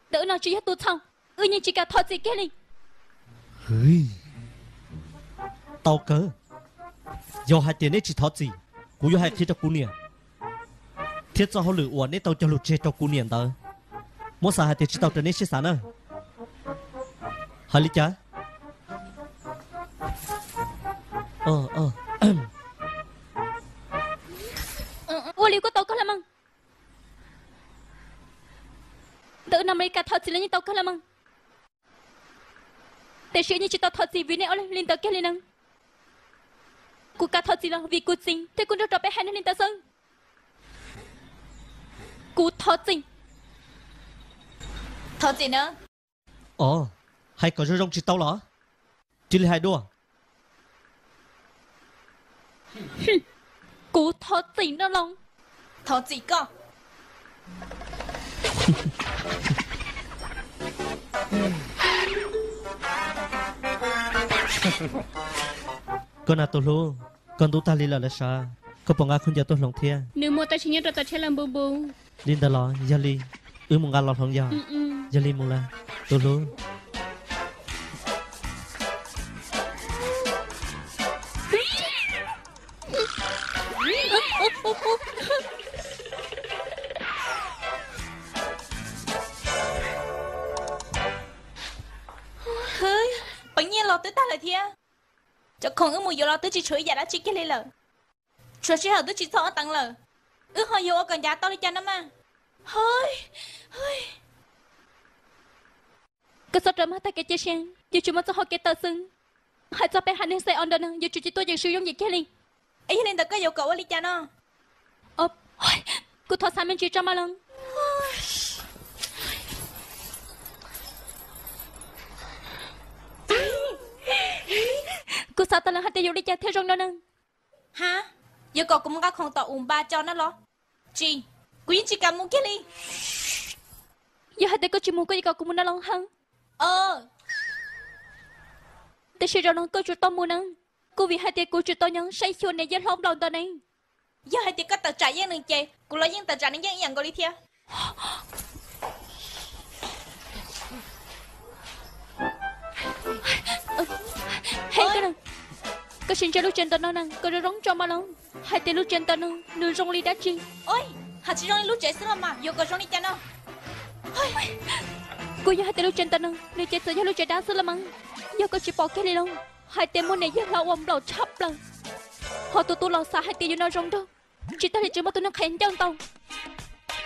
Ntawm no tsis yog tus txhaum, wb yeej tsis kam thov txim kiag li. Tau kawg, yog hais tias neb tsis thov txim, kuv yuav hais qhia rau kuv niam thiab txoj hauj lwm uas neb tau cog lus tseg rau kuv niam ntawd, muab xav hais tias tsis tau raws neb siab xav na. Hais li cas? Ua li kuj tau kawg los mas. Ntawm no Amelikas thov txim los yeej tau kawg los mas. Tiam sis yeej tsis tau thov txim vim nej ob leeg li ntawd kiag li na. Kuv kam thov txim los vim kuv txiv thiab kuv nrog rau peb haiv neeg li ntawd xwb. Kuv thov txim. Thov txim na. Os, hais kom zoo zoo tsis tau los? Cia li hais dua. Kuv thov txim no los? Thov txim koj. Koj na tus hlub, koj ntub tag li lawm lawv sav, koj puas nqa khaub ncaws tuaj hloov thiab? Nws muaj tab sis nyob rau tom tsheb lawm npu npu. Li ntawd los yog li, wb mus nqa los hloov yog. Yog li mus lawm, tus hlub. Peev nyiaj los twb tag lawm thiab. Cov khoom wb mus yuav los twb tsis tshuav ib yam dab tsi kiag li lawm. Tshuav sij hawm twb tsis txog ob teev lawm, wb ho yuav ua kom ncav tau li cas no mas. Koj txhob rawm maj tag kev cia siab, yuav tsum muaj txoj hau kev tawm xwb. Hais txog peb haiv neeg xais os nrog no yuav tsum tsis tuaj yeem swv yooj yim kiag li. Es yog li ntawd koj yuav kom ua li cas no? Kuv thov xav me ntsis tso mas los. Kuv xav tau lawm hais tias yuav li cas thiaj zoo no na. Ha, yuav kom kuv mus nqa khoom tom ub npa tso no los? Tsis, kuv yeej tsis kam mus kiag li. Yog hais tias koj tsis mus koj yuav kom kuv mus no los ha? Tiam sis zaum no koj tsum tau mus na, kuv vim hais tias kuv tsum tau nyob saib xyuas niam yawg hlob nplaum ntawm ne. Yog hais tias koj tawm tsam yeej nws ces kuv los yeej tawm tsam nws yeej ib yam nkaus li thiab. He koj, koj sim ntsia lub tsev ntawm no na kom zoo zoo tso mas los. Hais tias lub tsev ntawm no nws zoo li dab tsi? Hais tsis zoo li lub tsev xwb los mas yuav kom zoo li cas no? Kuj yog hais tias lub tsev ntawm no nws ces txawm yog lub tsev dab xwb los mas. Yog koj tsis pom kiag li los hais tias muaj niam yawg hlob uas nplaum tshaj plaws, ho tus tub los xav hais tias yus no zoo nraug, tsis tas li tseem muaj tus neeg qhev ncauj ntau.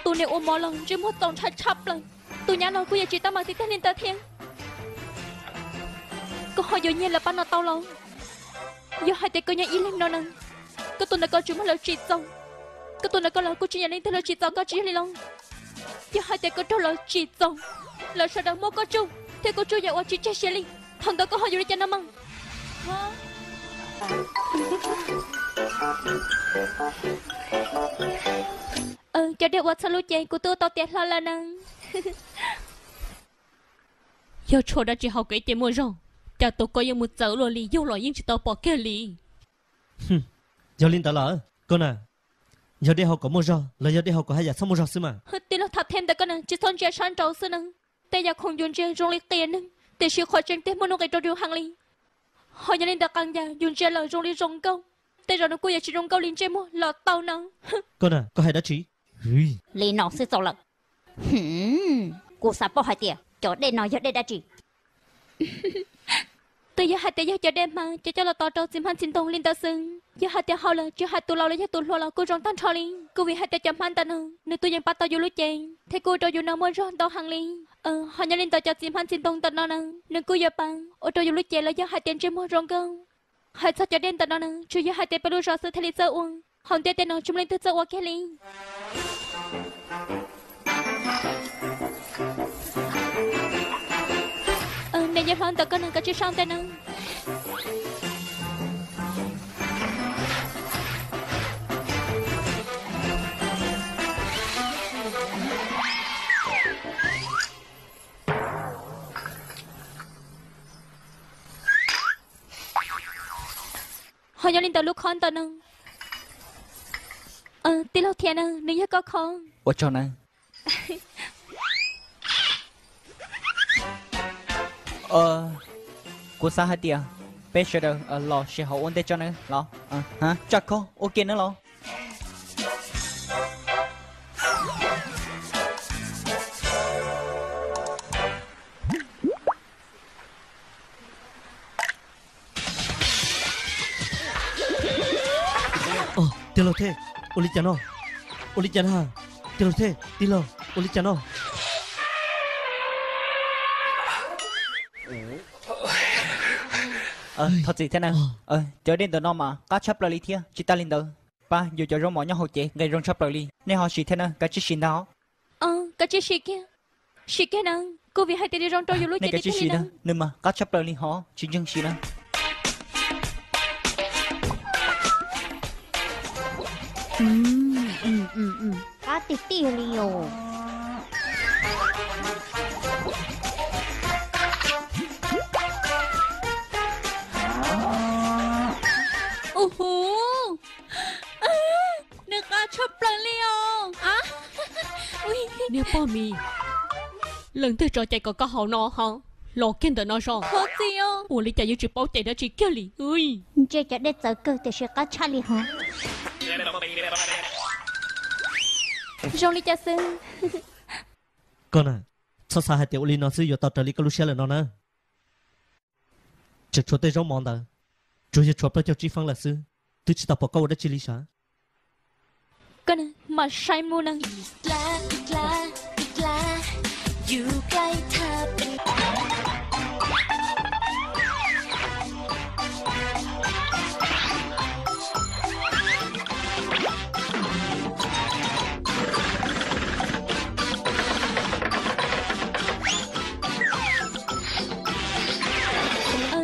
Tus niam ua mov los ntsej muag txaus ntshai tshaj plaws. Tus nyab los kuj yog tsis tab meeg tiag tiag li ntawd thiab. Koj ho yuav nyiag lawv pab no tau los? Yog hais tias koj nyob ib leeg no na, koj tus ntawm koj tsis muaj lawv tsim txom, koj tus ntawm koj los kuj tsis nyiam leej twg lawv tsim txom koj tsis yog li los? Yog hais tias koj raug lawv tsim txom, lawv sawv daws muab koj tsuj thiab koj tsuj yam uas tsis tseg siab li, thaum ntawd koj ho yuav li cas no mas? Cov dej uas txhawb lub cev kuv twb ua tau tiav hlo lawm na. Yog tshuav dab tsi haus kom ib ce muaj zog, cas tus koj yeej mus txawv luaj li, yug los yeej tsis tau pom kiag li. Yog li ntawd lawm koj na, yog dej haus kom muaj zog los yog dej haus kom haj yam txhob muaj zog xwb mas? Tij laug Thav Them ntawm koj na tsis txhob ntsia sab nraud xwb na. Tej yam khoom yus ntsia zoo li qias neeg, tiam sis qhov tseeb tiag muaj nuj nqis rau yus heev li. Ho yog li ntawd qee yam yus ntsia los zoo li zoo nkauj, tej zaum nws kuj yuav tsis zoo nkauj li ntsej muag los tau no. Koj na, koj hais dab tsi? Li no xwb txaus lawm. Kuv xav paub hais tias cov dej no yog dej dab tsi. Twb yog hais tias yog cov dej hma cov coj los tos rau txiv hmab txiv ntoo li ntawd xwb. Yog hais tias haus lawm tsis hais tus laus los yog tus hluas los kuj zoo tag nrho li. Kuj vim hais tias cov hmab ntawm no nws twb yeej pab tau yus lub cev thiab kuj ua rau yus no muaj zog ntau heev li. Ho nyob li ntawd cov txiv hmab txiv ntoo ntawm no na, nws kuj yuav pab ua rau yus lub cev los yog hais tias ntsej muag zoo nkauj. Hais txog cov dej ntawm no na, tsuas yog hais tias peb lub zos xwb thiaj li txawj ua, hauv ntiaj teb no tsis muaj leej twg txawj ua kiag li. Niam yawg hlob ntawm koj na, koj tsis sau ntej na. Ho yog li ntawd lub khob ntawm no, tij laug thiab na, nws yog koj khob. Ua tsaug na. Kuv xav hais tias peb sawv daws los sij hawm ua ntej tso nawb los. Tsaj khob ua ke nawb los. Tij laug Thej, ua li cas no? Ua li cas na? Tij laug Thej, tij laug, ua li cas no? Thov txim thiab na, cov dej ntawm no mas qab tshaj plaws li thiab. Tsis tas li ntawd, pab yus cov zaub mov nyob hauv ces nqe zoo tshaj plaws li. Nej ho sim thiab na, kav tsij sim ntag. Kav tsij sim kiag, sim kiag na, kuv vim hais tias nws zoo rau yus lub cev tiag tiag li na. Nws mas qab tshaj plaws li hov, tsis ntseeg sim na. Qab tiag tiag li os. Ua hu, nws qab tshaj plaws li os. Niag poj mis, leej twg tso cai kom koj haus no ho? Los kiag ntawm no zog. Ua li cas yuav tsis paub cai dab tsi kiag li. Ntsia cov dej txawv kawg tiam sis qab tshaj li hov. Zoo li cas xwb? Koj na, txhob xav hais tias ua li no xwb yuav tau raws li koj lub siab lawm no na. Tseem tshuav tej zaub mov ntawd, tsuas yog tshuav plaub caug tsib feeb lawm xwb, twb tsis tau pom koj ua dab tsi li sav. Koj mam saib mus na.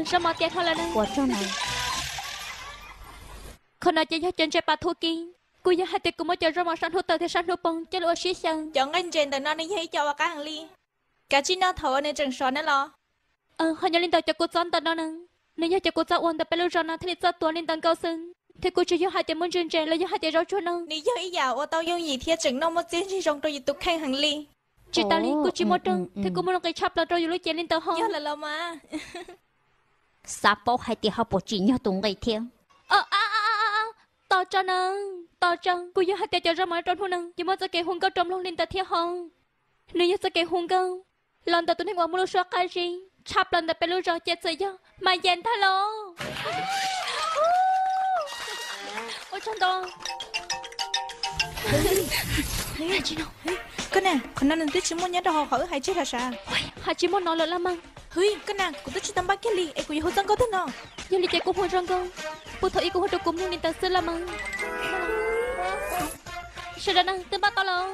Zaub mov tiav dhau lawm na. Qhov no ces yog cov ntses pas thuv kiv. Kuv yog hais tias kuv muab cov zaub mov sab hnub taws thiab sab hnub poob coj los ua sib xyaw. Cov nqaij ntses ntawm no nws yog ib co uas qab heev li, kav tsij noj thaum uas nws tseem sov na los. Ho yog li ntawd cov kua txob ntawm no na, nws yog cov kua txob uas ntawm peb lub zos no thiaj li txawj tuav li ntawd nkaus xwb. Thiab kuv tsuas yog hais tias muaj ntses ntses los yog hais tias zaub tsuag no, nws yog ib yam uas tau yooj yim thiab tseem noj muaj txiaj ntsig zoo rau yus tus kheej heev li. Tsis tas li kuj tsis muaj rooj thiab kuj muaj nuj nqis tshaj plaws rau yus lub cev li ntawd ho. Yog lawm los mas. Xav paub hais tias ho puas tsim nyog tus nqi thiab. Tos tso na, tos tso, kuv yog hais tias cov zaub mov rau hnub no yuav muaj txoj kev hu nkauj rau mloog li ntawd thiab ho. Nws yog txoj kev hu nkauj los ntawm tus neeg uas muaj lub suab qab zib tshaj plaws ntawm peb lub zos ces txawm yog Mas Yas ntag los. Ua tsaug ntau. Koj na, qhov no nws twb tsis muaj nyob rau hauv qhov wb hais tseg los sav. Hais tsis muaj no lawm los mas. Hwv, koj na, kuv twb tsis tau npaj kiag li es kuv yuav hu txoj nkauj twg no? Yog li ces kuv hu zoo nkauj, puag thaum ub kuv hu rau kuv mloog li ntawd xwb los mas. Sawv daws na, twb npaj tau los?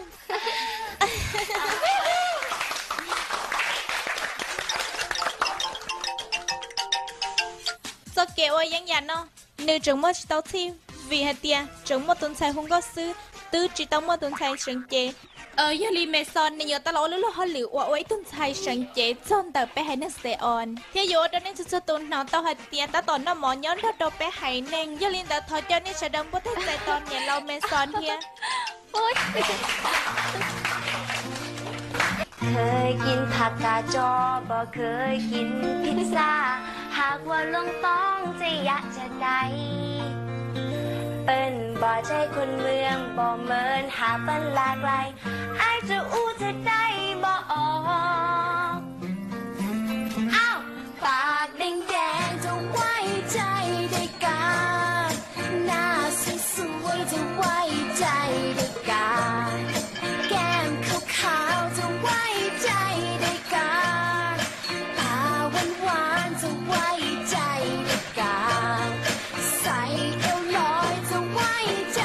Txoj kev ua yeeb yam no, nws tseem muaj tsis tau txhij, vim hais tias tseem muaj tus ntxhais hu nkauj xwb, twb tsis tau muaj tus ntxhais seev cev. Yog li Mexon nws yuav tau los ua lub luag hauj lwm uas ua ib tug ntxhais seev cev txog ntawm peb haiv neeg Xeos, thiab yuav ua rau nej txhua txhua tus hnov tau hais tias tab tom noj mov nyob nrog rau peb haiv neeg. Yog li ntawd thov caw nej sawv daws npaj txais tos niam laus Mexon thiab. เคยกินผักกาดจอ บ่เคยกินพิซซ่า หากว่าลงท้องจะอยากจะได้ เปิ้นบ่ใช่คนเมือง บ่เหมือนหาเปิ้นหลากหลาย อ้ายจะอู้จะได้บ่ออก อ้าว ปากแดงๆ จะไว้ใจได้กา หน้าสวยๆ จะไว้ใจได้กา แก้มขาวๆ จะไว้ใจได้กา ตาหวานๆ จะไว้ใจได้กา ใส่เอวลอย จะไว้ใจ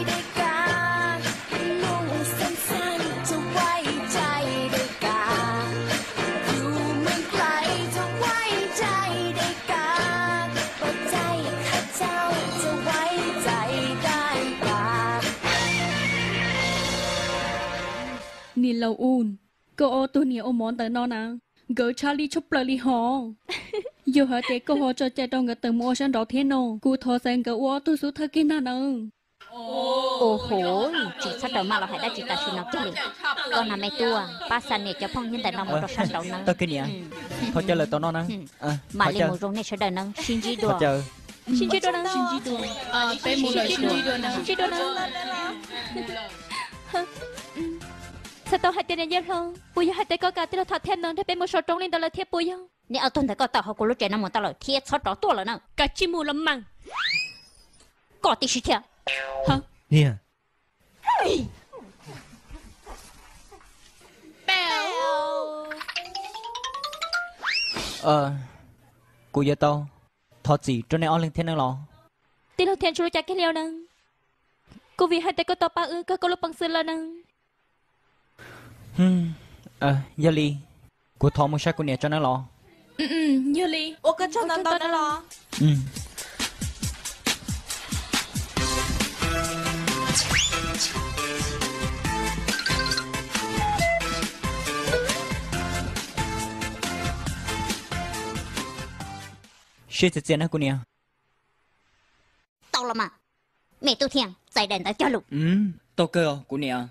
ได้กา นุ่งสั้นๆ จะไว้ใจได้กา อยู่เมืองไกล จะไว้ใจได้กา บ่ใจ้ข้าเจ้า จะไว้ใจได้กา Niam laus U, koj ob tug niam ua mov ntawm no na, nkawd tshaj lij tshaj plaws li hos. Yog hais tias koj ho tso cai rau nkawd tawm mus ua sab nraud thiab no, kuv thov txais nkawd ua ob tug xub thawj kiag ntag nawb. Ua hov, tsis txhob raws maj los hais dab tsi tam sim no kiag li. Koj na me tub, pab xa niam cov phooj ywg ntawm no mus rau sab nraud nawb. Tau kiag niam. Thov caw lawm tom no na. Mam li mus zoo nej sawv daws nawb, sib ntsib dua. Sib ntsib dua na. Peb mus lawm, sib ntsib dua na. Txhais tau hais tias niam yawg hlob, puas yog hais tias koj kam tij laug tham thiab no nrog peb mus saum roob li ntawd lawm thiab puas yog? Neb ob tug ntawd koj tawm hauv kuv lub tsev no mus tau lawm thiab txhob rov tuaj lawm na. Kav tsij mus los mas. Koj tib si thiab. Niam. Kuv yuav tau thov txim rau nej ob leeg thiab nawb los? Tij laug Thiab, tsis ua cas kiag li nawb. Kuv vim hais tias koj tau pab wb kawg koj lub peev xwm lawm nawb. Yog li, kuv thov mus saib kuv niam tso nawb los. Yog li, ua koj tsaug ntau ntau nawb los. Siab txias txias na kuv niam. Tau los mas, me tub Thiab, txais daim ntawv cog lus. Tau kawg os kuv niam.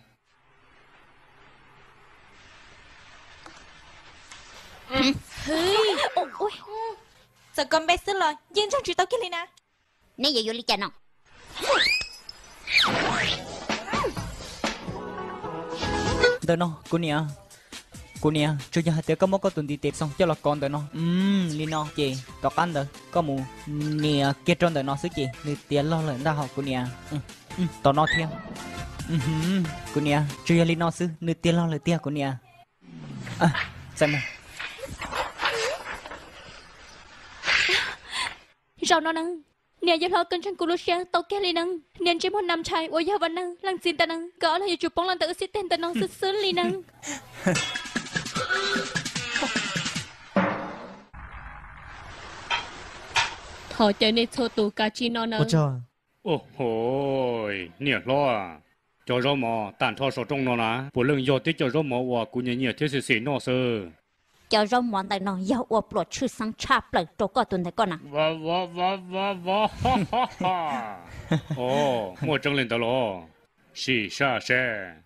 Txawm kov npe xwb los yeej ntseeg tsis tau kiag li na. Neb yuav yuav li cas no? Ntawm no kuv niam. Kuv niam, tsuas yog hais tias koj muab koj tus ntiv tes xoo coj los kov ntawm no li no ces tom qab ntawd koj mus nias kiag rau ntawm no xwb ces nws tiav log lawm ntag hos kuv niam. Tom no thiab. Kuv niam, tsuas yog li no xwb nws tiav log lawm tiag kuv niam. Txais mus. Zaum no na, niam yawg hlob koj ntseeg kuv lub siab tau kiag li na. Niam ntsej muag nam ntshai uas yog Vam Neeg leej txiv ntawm na, nkawd ob leeg yuav tsum poob los ntawm wb xib teg ntawm no xwb xwb li na. Thov caw nej txhua tus kav tsij noj nawb. Niam hlob, cov zaub mov tag nrho saum rooj no na, puav leej yog tib co zaub mov uas kuv nyiam nyiam thiab xis xis noj xwb. Cov zaub mov ntawm no yog ua pluas tshwj xeeb tshaj plaws rau koj tus ntawm koj na. Muaj tseeb li ntawd los? Sim saj seb.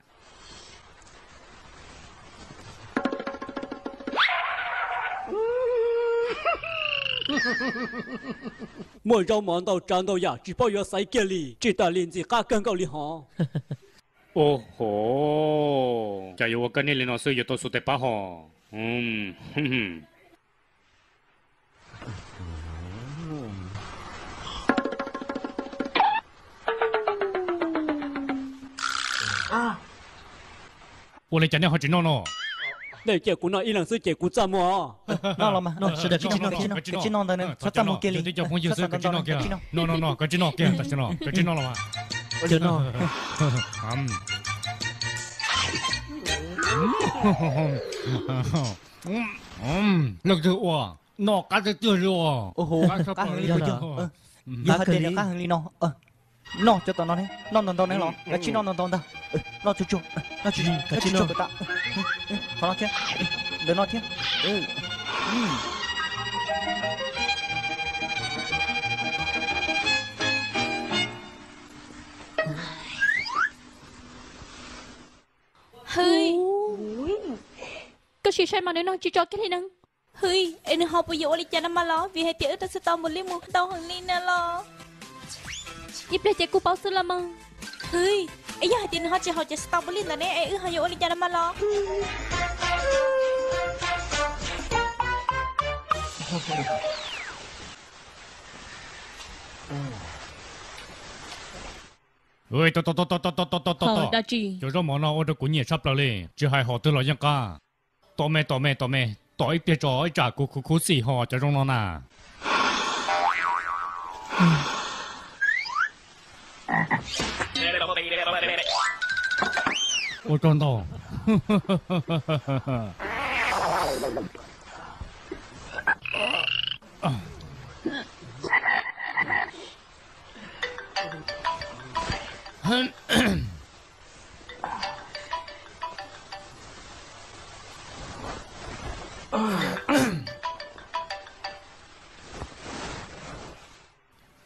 Muaj zaub mov ntau tsav ntau yam tsis paub yuav xaiv kiag li, tsis tas li ntxim qab kawg nkaus li hov. Ua hov, cas yuav ua kaj niag li no xwb yuav tau xu tes pab hos. Ua li cas nej ho tsis noj no? Nej cia kuv noj ib leeg xwb ces kuv txaj muag. Noj los mas, sawv daws kav tsij noj, kav tsij noj ntawd, txhob txaj muag kiag li. Phooj ywg xwb, kav tsij noj kiag. Noj noj noj, kav tsij noj kiag tam sim no, kav tsij noj los mas. Leej twg ua noj qab tiag tiag li os. Qab heev li, yog hais tias nws qab heev li no. Noj cov tom no ne, noj ntau ntau ne los, kav tsij noj ntau ntau ntag. Noj tsuag tsuag, noj tsuag tsuag, kav tsij noj kom tas. Qhov no thiab, ntawm no thiab. Hwj, koj sim saib mas nws noj tsis tso kiag li na. Hwj, es nws ho puas yuav ua li cas no mas los, vim hais tias wb tau txhais tau npaum li mus ntau heev li na los. Ib pliag ces kuj paub xwb los mas. Hwj, es yog hais tias nws ho tsis haus cov txhais tau npaum li ntawd ne es wb ho yuav ua li cas no mas los. Tos tos tos tos tos tos tos tos tos. Cov zaub mov no ua rau kuv nyiam tshaj plaws li, tsis hais hom twg los yeej qab. Tos me tos me tos me, tos ib pliag tso ib tsam kuv khuv khuv xim hos cov zoo no na. Ua tsaug ntau.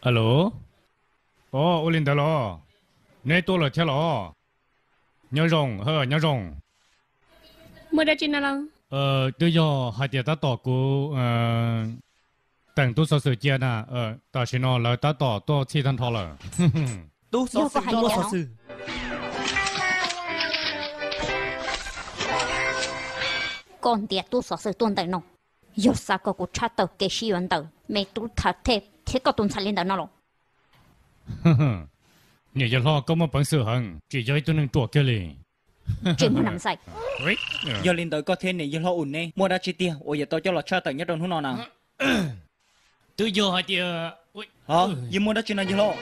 Alo, o, ua li ntawd los? Neb tuaj lawm thiab los? Nyob zoo, nyob zoo. Muaj dab tsi no los? Twb yog hais tias tab tom kuv teem tub xov xwm cia na, tam sim no lawv tab tom tuaj txhij tag nrho lawm. Tub xov xwm, tub xov xwm. Koj ntiav tub xov xwm tuaj ntawm no, yog xav kom kuv tshaj tawm kev sib yuav ntawm me tub Thav Thej thiab koj tus ntxhais li ntawd no los? Niam yawg hlob, koj muaj peev xwm heev, tsis yog ib tug neeg ruam kiag li. Tsis muaj nam xais. Yog li ntawd koj thiab niam yawg hlob Us neb muaj dab tsi tiag uas yuav tau coj los tshaj tawm nyob rau hnub no na? Twb yog hais tias, yeej muaj dab tsi no yawg hlob?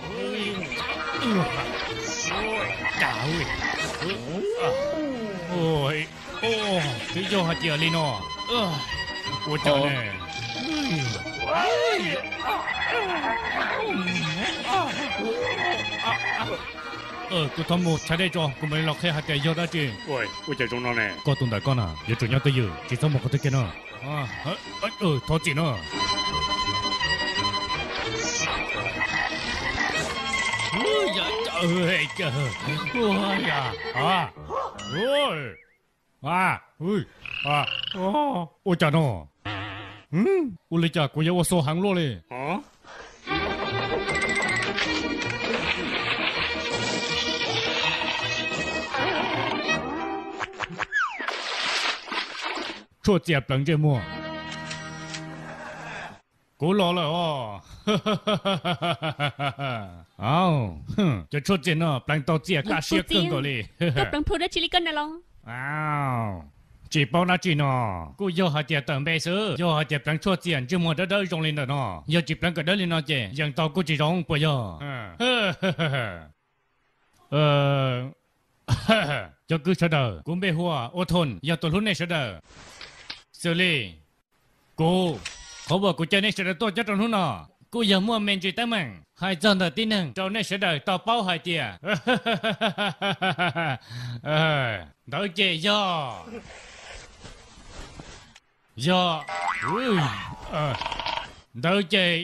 Twb yog hais tias li no, ua cas ne? Kuv thov mus chav dej tso, kuv mam li los qhia hais tias yog dab tsi. Ua cas zoo no ne? Koj tus ntawm koj na yuav tsum nyob twj ywm, tsis txhob mus qhov twg kiag no. Thov txim no. Ua cas no? Ua li cas kuv yuav ua xo heev luaj li? Tshuaj txias pleev ntsej muag. Kuv los lawm os. Cov tshuaj txias no pleev tau txias kaj siab kawg nkaus li. Koj pleev plhu dab tsi li koj na los? Tsis paub dab tsi no, kuj yog hais tias tawm npe xwb. Yog hais tias pleev tshuaj txias ntsej muag dawb dawb zoo li ntawm no, yog tsis pleev kom dawb li no ces yeem tau kuj tsis zoo puas yog? Cov kwv sawv daws, kuv npe hu ua Thoj, yog tus hlub nej sawv daws. Xws li kuv, qhov uas kuv caw nej sawv daws tuaj nyob rau hnub no kuj yog muaj me ntsis teeb meem hais txog ntawm tib neeg rau nej sawv daws tau paub hais tias ntawd ces yog, yog, ntawd ces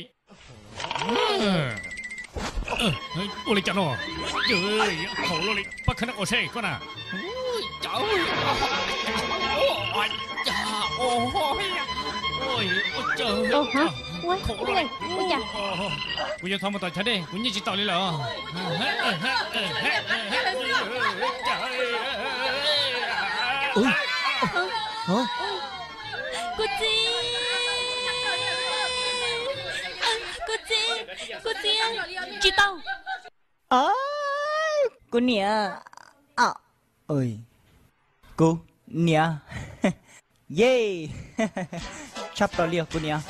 ua li cas no? Haum luaj li, pab khawb nab ua seb koj na. Kuv yuav thov mus tom chav dej, kuv nyiaj tsis taus li lawm. Kuv txiv, kuv txiv, kuv txiv, tsis tau. Kuv niam, kuv niam, ye, tshaj plaws li os kuv niam,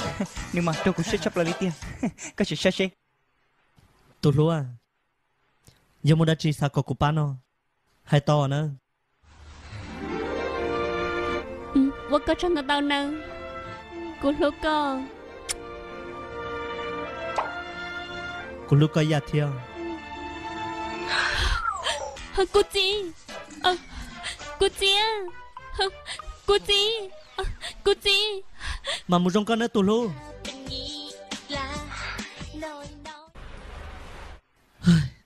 nws mas raug kuv siab tshaj plaws li tiag. Koj sim saib seb. Tus hlub, yog muaj dab tsi xav kom kuv pab no, hais tau na. Ua koj tsaug ntau ntau nawb, kuv hlub koj. Kuv hlub koj ib yam thiab. Kuv txiv, kuv txiv, kuv txiv, kuv txiv. Mam mus zoo koj nawb tus hlub.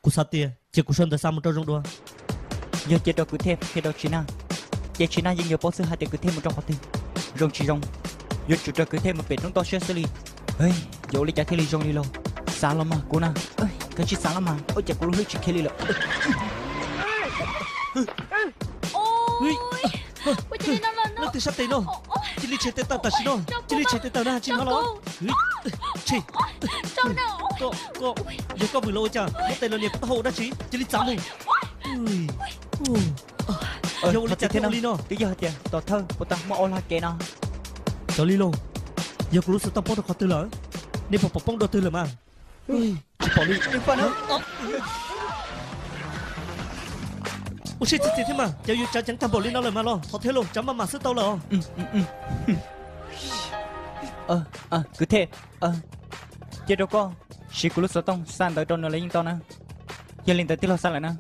Kuv xav tias cia kuv sawv ntawd xa mus rau zoo dua. Yog cia rau kwv Thej qhia rau Tsis Nag, ces Tsis Nag yeej yuav paub xwb hais tias kwv Thej mus rau qhov twg. Zoo tsis zoo, yuav tsum raws kwv Thej mus pem roob toj siab xwb li. Yuav ua li cas thiaj li zoo li los? Xav los mas kuv na, kav tsij xav los mas, ua cas kuv lub hlwb tsis khiav li lawm. Leej twg sab tes no? Cia li tshem tes tawm tam sim no, cia li tshem tes tawm na, tsis hnov los? Tshem. Koj, koj, yog koj vwm los ua cas? Muab tes los nias kuv taub hau ua dab tsi? Cia li txav mus. Yog ua li cas thiaj ua li no? Twb yog hais tias tom thawj puas tau muaj ua lag kev no. Xyov li lauj, yog kuv lub xov tooj poob rau qhov twg lawm? Nej puas pom poob dua twg lawm mas? Tsis pom li. Ua siab txias txias thiab mas, cas yuav tsav ceev tag npaum li no lawm mas los? Thov thiab lauj, tsav maj mam xwb tau lawm os. Kwv Thej, cia rau koj siv kuv lub xov tooj xa ntawv rau nws los yeej tau na. Yog li ntawd tij laug xa lawm na.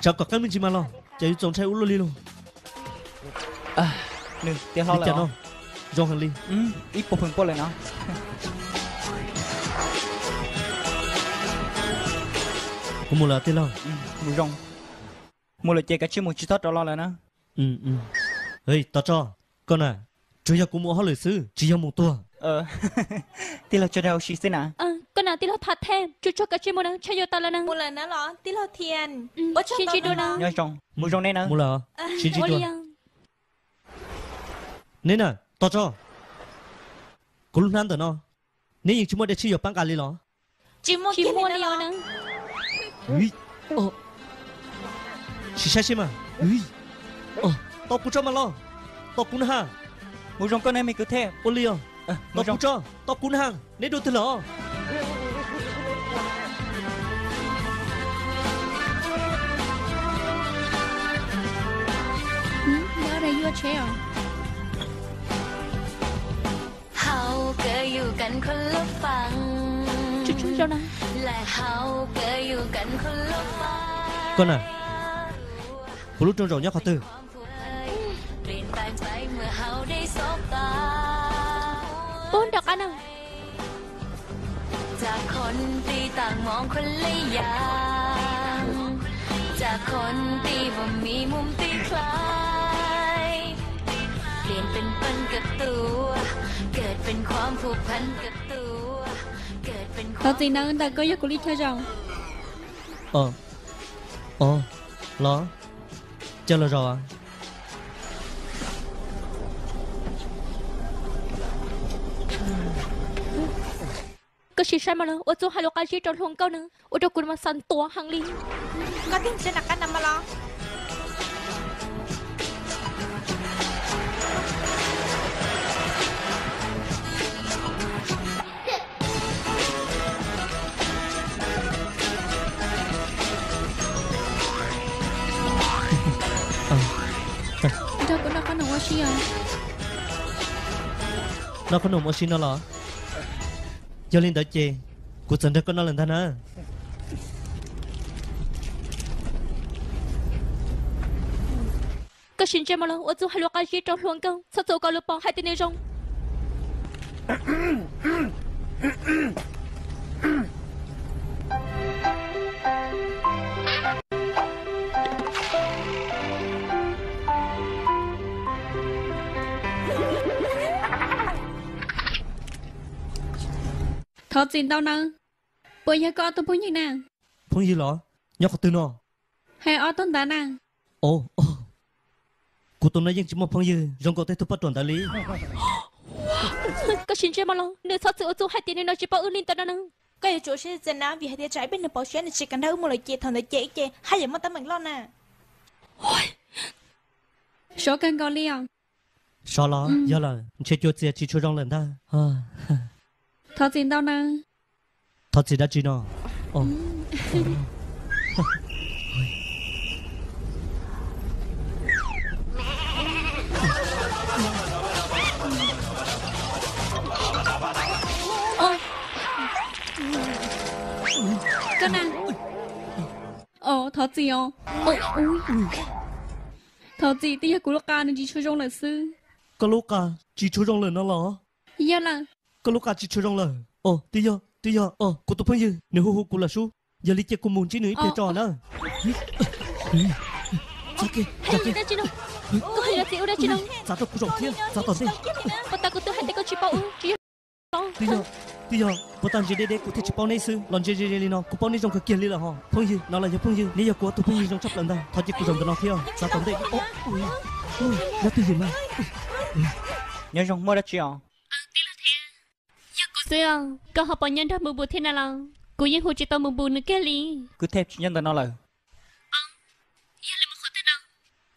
Tsav kom qab me ntsis mas los, cas yuav txaus ntshai ua luaj li lauj. Nws tiav hlo lawm no. Zoo heev li. Ib puas feem poj lawm no. Kuv mus lawm tij laug. Mus zoo. Mus lawm ces kav tsij mus, tsis txhob rov los lawm na. Tos tso, koj na, tsuas yog kuv mus ua hauj lwm xwb, tsis yog mus tuag. Tij laug tso dag ua si xwb na. Koj na tij laug Thav Thej, tsuas tsuag kav tsij mus na, tshav yuav tas lawm na. Mus lawm na los tij laug Thiaj. Sib ntsib dua na. Nyob zoo, mus zoo nej na. Mus lawm, sib ntsib dua. Neb na, tos tso. Kuv lub hnab ntawm no, neb yeej tsis muaj dej tshib yuav pab nqa li los? Tsis muaj li os. Sim saib seb mas. Tos kuv tso mas los. Tos kuv na ha. Mus zoo koj na me kwv Thej. Ua li os. Tos kuv tso, tos kuv na ha. Neb dua twg lawm? Koj na, kuv lub rooj zaum nyob qhov twg? Puag nram qab na. เปลี่ยนเป็นปันกับตัว เกิดเป็นความผูกพันกับตัว เกิดเป็น Thov txim nawb, ntawm koj yog kuv li chaw zaum. Los, coj los zaum. Koj sim saib mas los, ua txuj hais lus qab zib rau hluas nkauj na, ua rau kuv mas xav ntuav heev li. Koj tig ntsia nram qab na mas los. Nrog kuv noj qhob noom ua si os. Noj qhob noom ua si no los? Yog li ntawd ces kuv txawm nrog koj noj lawm ntag na. Koj sim ntsia mas los, ua txuj hais lus qab zib rau hluas nkauj, txhob txwm ua kom luag pom hais tias nws zoo. Thov txim ntau nawb. Puas yog koj ob tug phooj ywg na? Phooj ywg los? Nyob qhov twg no? Hais ob tug ntawd na. Os, kuv tus no yeej tsis muaj phooj ywg zoo nkaus tej tug poj ruam ntawd li. Koj sim ntsia mas los, nws txhob txwm ua txuj hais tias nws no tsis paub wb li ntawd no na. Koj yuav tsum siab txawv na, vim hais tias tsam ib pliag nws pom siab nws tsis kam nrog wb mus lawm ces thaum ntawd ces wb ces haj yam muaj teeb meem loj na. Sov kawg nkaus li os. Sov los? Yog lawm, ntshe cuav txias tsis tshua zoo lawm ntag. Thov txim ntau na. Thov txim dab tsi no? Koj na. Os, thov txim os. Thov txim, twb yog kuv lub qa nws tsis tshua zoo lawm xwb. Koj lub qa tsis tshua zoo lawm no los? Yog lawm. Koj lub qa tsis tshua zoo lawm. Os, twb yog, twb yog, os, kuv tus phooj ywg nws hu hu kuv lawm sub. Yog li cia kuv mus ntsib nws ib pliag tso na. Txhob ke, txhob ke. Koj hais txog ua dab tsi no? Txav rau kuv zaum thiab txav tom ntej. Puas tas kuv twb hais tias koj tsis paub wb, tsis yog? Twb yog, twb yog puas tas ntsia deb deb kuv thiaj tsis paub neb xwb, los ntsia ze ze li no kuv paub neb zoo kawg kiag li lawm hos. Phooj ywg, no los yog phooj ywg, neb yog kuv ob tug phooj ywg zoo tshaj plaws ntag. Thov cia kuv zaum ntawm no thiab, txav tom ntej. Nyob zoo, muaj dab tsi os? Xwb os, koj ho puas nyob nrog Mus Npus thiab na los? Kuv yeej hu tsis tau Mus Npus nws kiag li. Kwv Thej tsis nyob ntawm no lawm.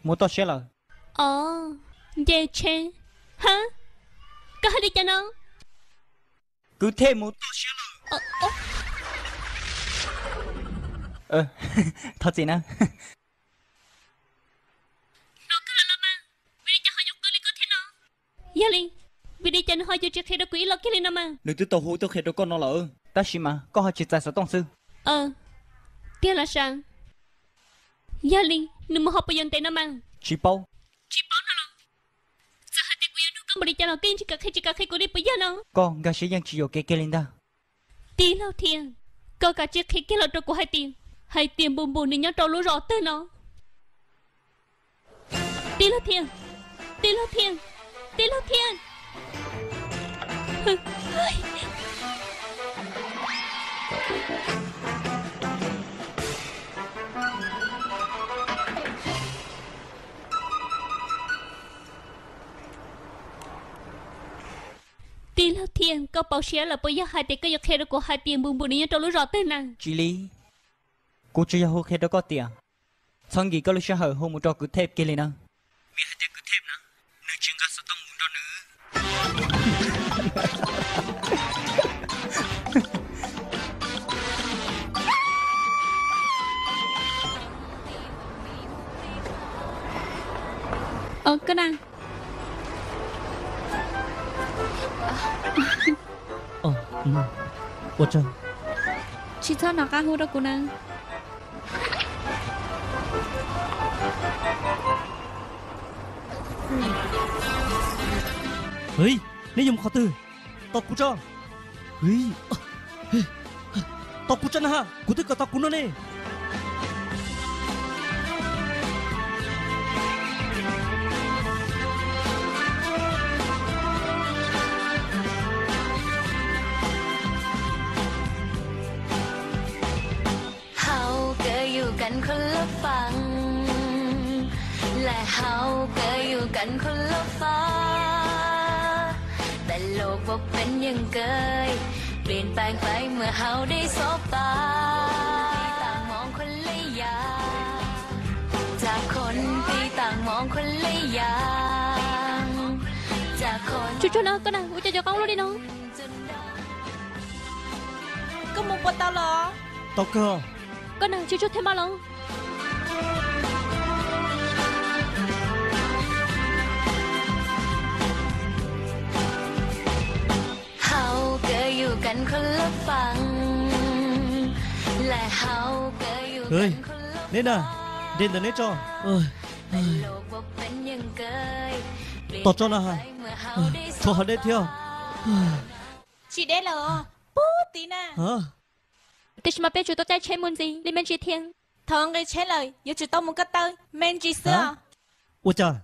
Mus toj siab lawm. Os, nce tsheb. Ha, koj hais li cas no? Kwv Thej mus toj siab lawm. Thov txim na. Yog li, vim li cas nws ho yuav tsis qhia rau kuv ib los kiag li no mas? Nws twb tau hu tuaj qhia rau koj no lawm, tab sis mas koj ho tsis txais xov tooj xwb. Tiag los sav? Yog li nws mus ho puas yuav ntev no mas? Tsis paub. Tsis paub no los? Txawm hais tias kuv yuav nug koj npaum li cas los koj yeej tsis kam qhia, tsis kam qhia kuv li puas yog no? Koj nkag siab yeej tsis yuam kev kiag li ntag. Tij laug Thiaj, koj kav tsij qhia kiag los rau kuv hais tias Hais tias Npus Npus nws nyob rau lub zos twg no? Tij laug Thiaj, tij laug Thiaj, tij laug Thiaj. Tij laug Thiaj, koj pauv siab lawm puas yog hais tias koj yuav qhia rau kuv hais tias Npus Npus nws nyob rau lub zos twg na? Tsis li, kuv tsuas yog hu qhia rau koj tias txhob nkim koj lub sij hawm hu mus rau kwv Thej kiag li na. Vim hais tias kwv Thej na, nws tsis nqa xov tooj mus nrog nws. Koj na. Ua tsaug. Tsis txhob hnov qab hu rau kuv na. Neb yuav mus qhov twg? Tos kuv tso. Tos kuv tso na ha, kuv twb kom tos kuv no ne. Hauv kev yug kan khuv lab fam, lais hauv kev yug kan khuv lab fam, tes los puab peb yeej kev, plis paaj paib muaj hauv dej xov pas, tag moov khuv le yaam, tag khoon pib tag moov khuv le yaam, tag khoon. Tsuag tsuag na, koj na, ua cas cov qoob loj li no? Koj mus puas tau los? Tau kawg. Koj na, tsuag tsuag thiaj maj los. Hauv kev yug kan khuv lab fam, lais hauv kev yug kan khuv lab fam. Neb na, de ntawm neb tso. Tos tso na, tshuav hov deb thiab. Tsis deb lawm, pub tid na. Tiam sis mas peb tsum tau caij tsheb mus ntxiv li me ntsis thiab. Thaum nqis tsheb lawm yuav tsum tau mus ko taw me ntsis xwb os. Ua cas,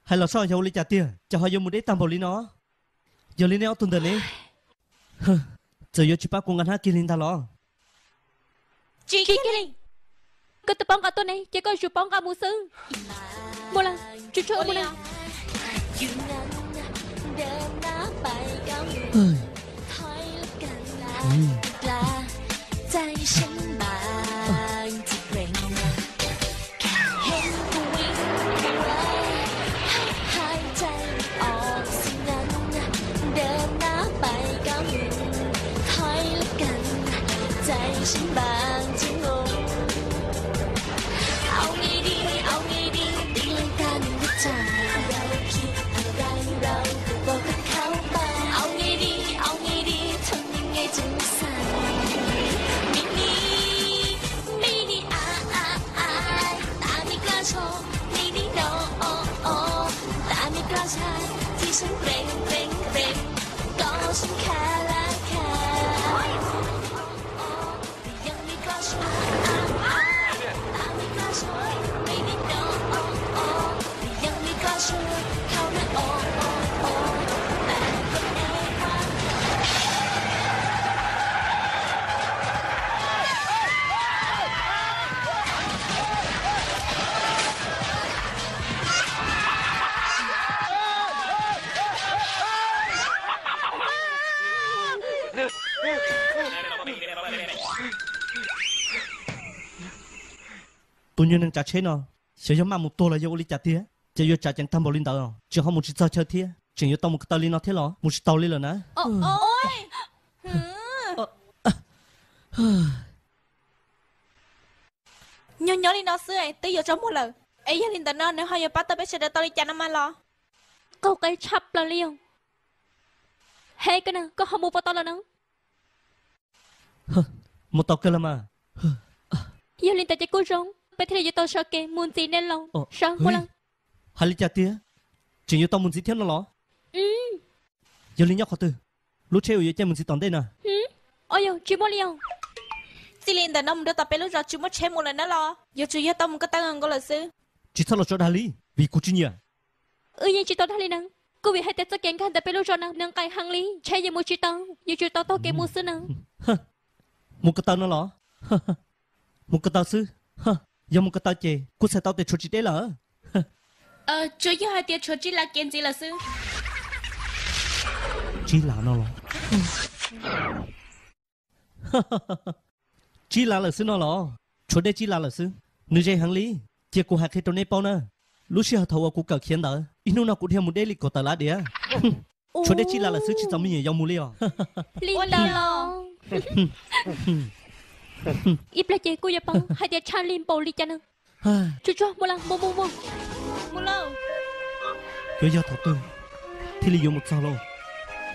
hais los saib yog ua li cas tiag ces ho yuav mus deb tag npaum li no? Yog li nej ob tug ntawm ne, txawm yuav tsis pab kuv nqa hnab kiag li ntag los? Tsis kiag li. Koj twb paub nqa tuaj ne, ces koj yuav tsum paub nqa mus xwb. Mus lawm, tsuag tsuag mus lawm. Tus nyuag neeg tsav tsheb no, xyov yog maj mus tuag los yog ua li cas tiag, ces yuav tsam ceev tag npaum li ntawd, tseem ho mus tsis txog chaw thiab, tseem yuav tau mus ko taw li no thiab los? Mus tsis tau li lawm na. Nyob nyob li no xwb twb yuav tsaus muag lawm, es yog li ntawd no nws ho yuav pab tau peb sawv daws tau li cas no mas los? Qaug qe tshaj plaws li os. He, koj na, koj ho mus puas tau los no? Mus tau kawg los mas. Yog li ntawd ces kuj zoo, peb thiaj li yuav tau sawv kev mus ntxiv ne los. Sawv mus lawm. Hais li cas tiag, tseem yuav tau mus ntxiv thiab no los? Yog li nyob qhov twg, lub tsheb uas yuav caij mus ntxiv tom ntej na? Os, yog tsis muaj li os. Txij li ntawm no mus rau tom peb lub zos tsis muaj tsheb mus lawm na los? Yuav tsum yog tau mus ko taw nkaus lawm xwb. Tsis txhob los tso dag li, vim kuv tsis nyiam. Wb yeej tsis tau dag li neeg, kuj vim hais tias txoj kev nkag ntawm peb lub zos no neeg nqaim heev li, tsheb yeej mus tsis tau, yuav tsum tau taug kev mus xwb na. Mus ko taw no los? Mus ko taw xwb? Yog mus ko taw ces kuv txhais tau tias tshuav tsis deb lawm. Tsuas yog hais tias tshuav tsib lav kev ntxiv lawm xwb. Tsib lav no los? Tsib lav lawm xwb no los? Tshuav deb tsib lav lawm xwb. Nws ze heev li. Cia kuv hais qhia rau neb paub na, lub sij hawm thaum uas kuv kawm khiav ntawd, ib hnub no kuv dhia mus deb li kaum tawm lav diav. Tshuav deb tsib lav lawm xwb, tsis txaus me nyuam yaus mus li os. Ib pliag ces kuj yuav paub hais tias tshaj li npaum li cas na. Tsuag tsuag mus lawm, mus mus mus. Yuav yog thaum twg thiaj li yuav mus txog lauj?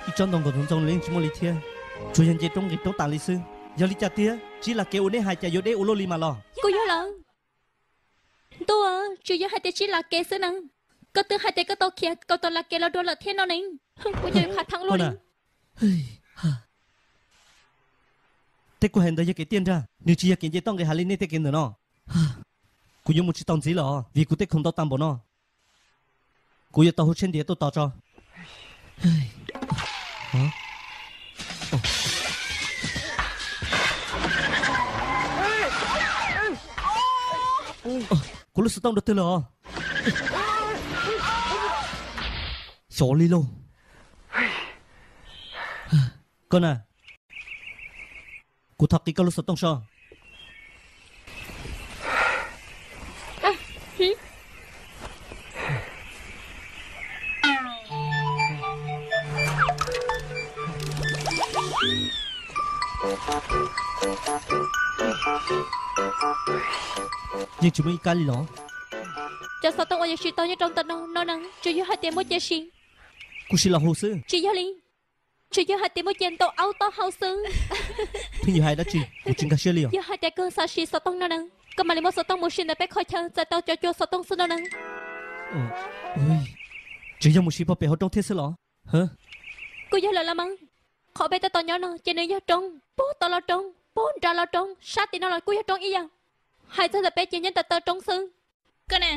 Ib tsob ntoo nkaus ntxoov ntxoo li yeej tsis muaj li thiab, tsuas yog nce roob nqis roob tas li xwb. Yog li cas tiag, tsib lav kev uas neb hais cas yuav deb ua luaj li mas los? Kuj yog lawm. Ntuj, tsuas yog hais tias tsib lav kev xwb na. Koj twb hais tias koj tau khiav kaum tawm lav kev los dua lawm thiab no ne. Kuv cov khav theeb luaj li. Tej kuv hais ntawd yog kev tiaj nrag, nws tsis yog kev nce toj nqis hav li nej tej kev ntawm no. Kuv yuav mus tsis tau ntxiv lawm os, vim kuv tej khoom ntau tas npaum no. Kuv yuav tau hu tsheb ntiav tuaj tos tso. Kuv lub xov tooj dua twg lawm os? Xyov li lauj. Koj na, kuv thov qiv koj lub xov tooj so. Yeej tsis muaj ib kab li los? Cov xov tooj uas yog siv tau nyob rau ntawm no no na, tsuas yog hais tias muaj cia siv. Kuv siv los hu xwb. Tsis yog li, tsuas yog hais tias muaj cia ntau aub taub hau xwb. Pheej yuav hais dab tsi? Kuv tsis nkag siab li os. Yog hais tias koj xav siv xov tooj no na, koj mam li muab xov tooj mus siv ntawm peb qhov chaw txais tau cov cua xov tooj xwb no na. Tsis yog mus siv pog pem hauv roob thiab xwb los? Kuj yog lawm los mas. Qhov peb tab tom nyob no ces nws yog roob, puag tod los roob, puag nrad los roob, sab tim no los kuj yog roob ib yam. Hais txog ntawm peb ces nyob ntawm taw roob xwb. Koj na,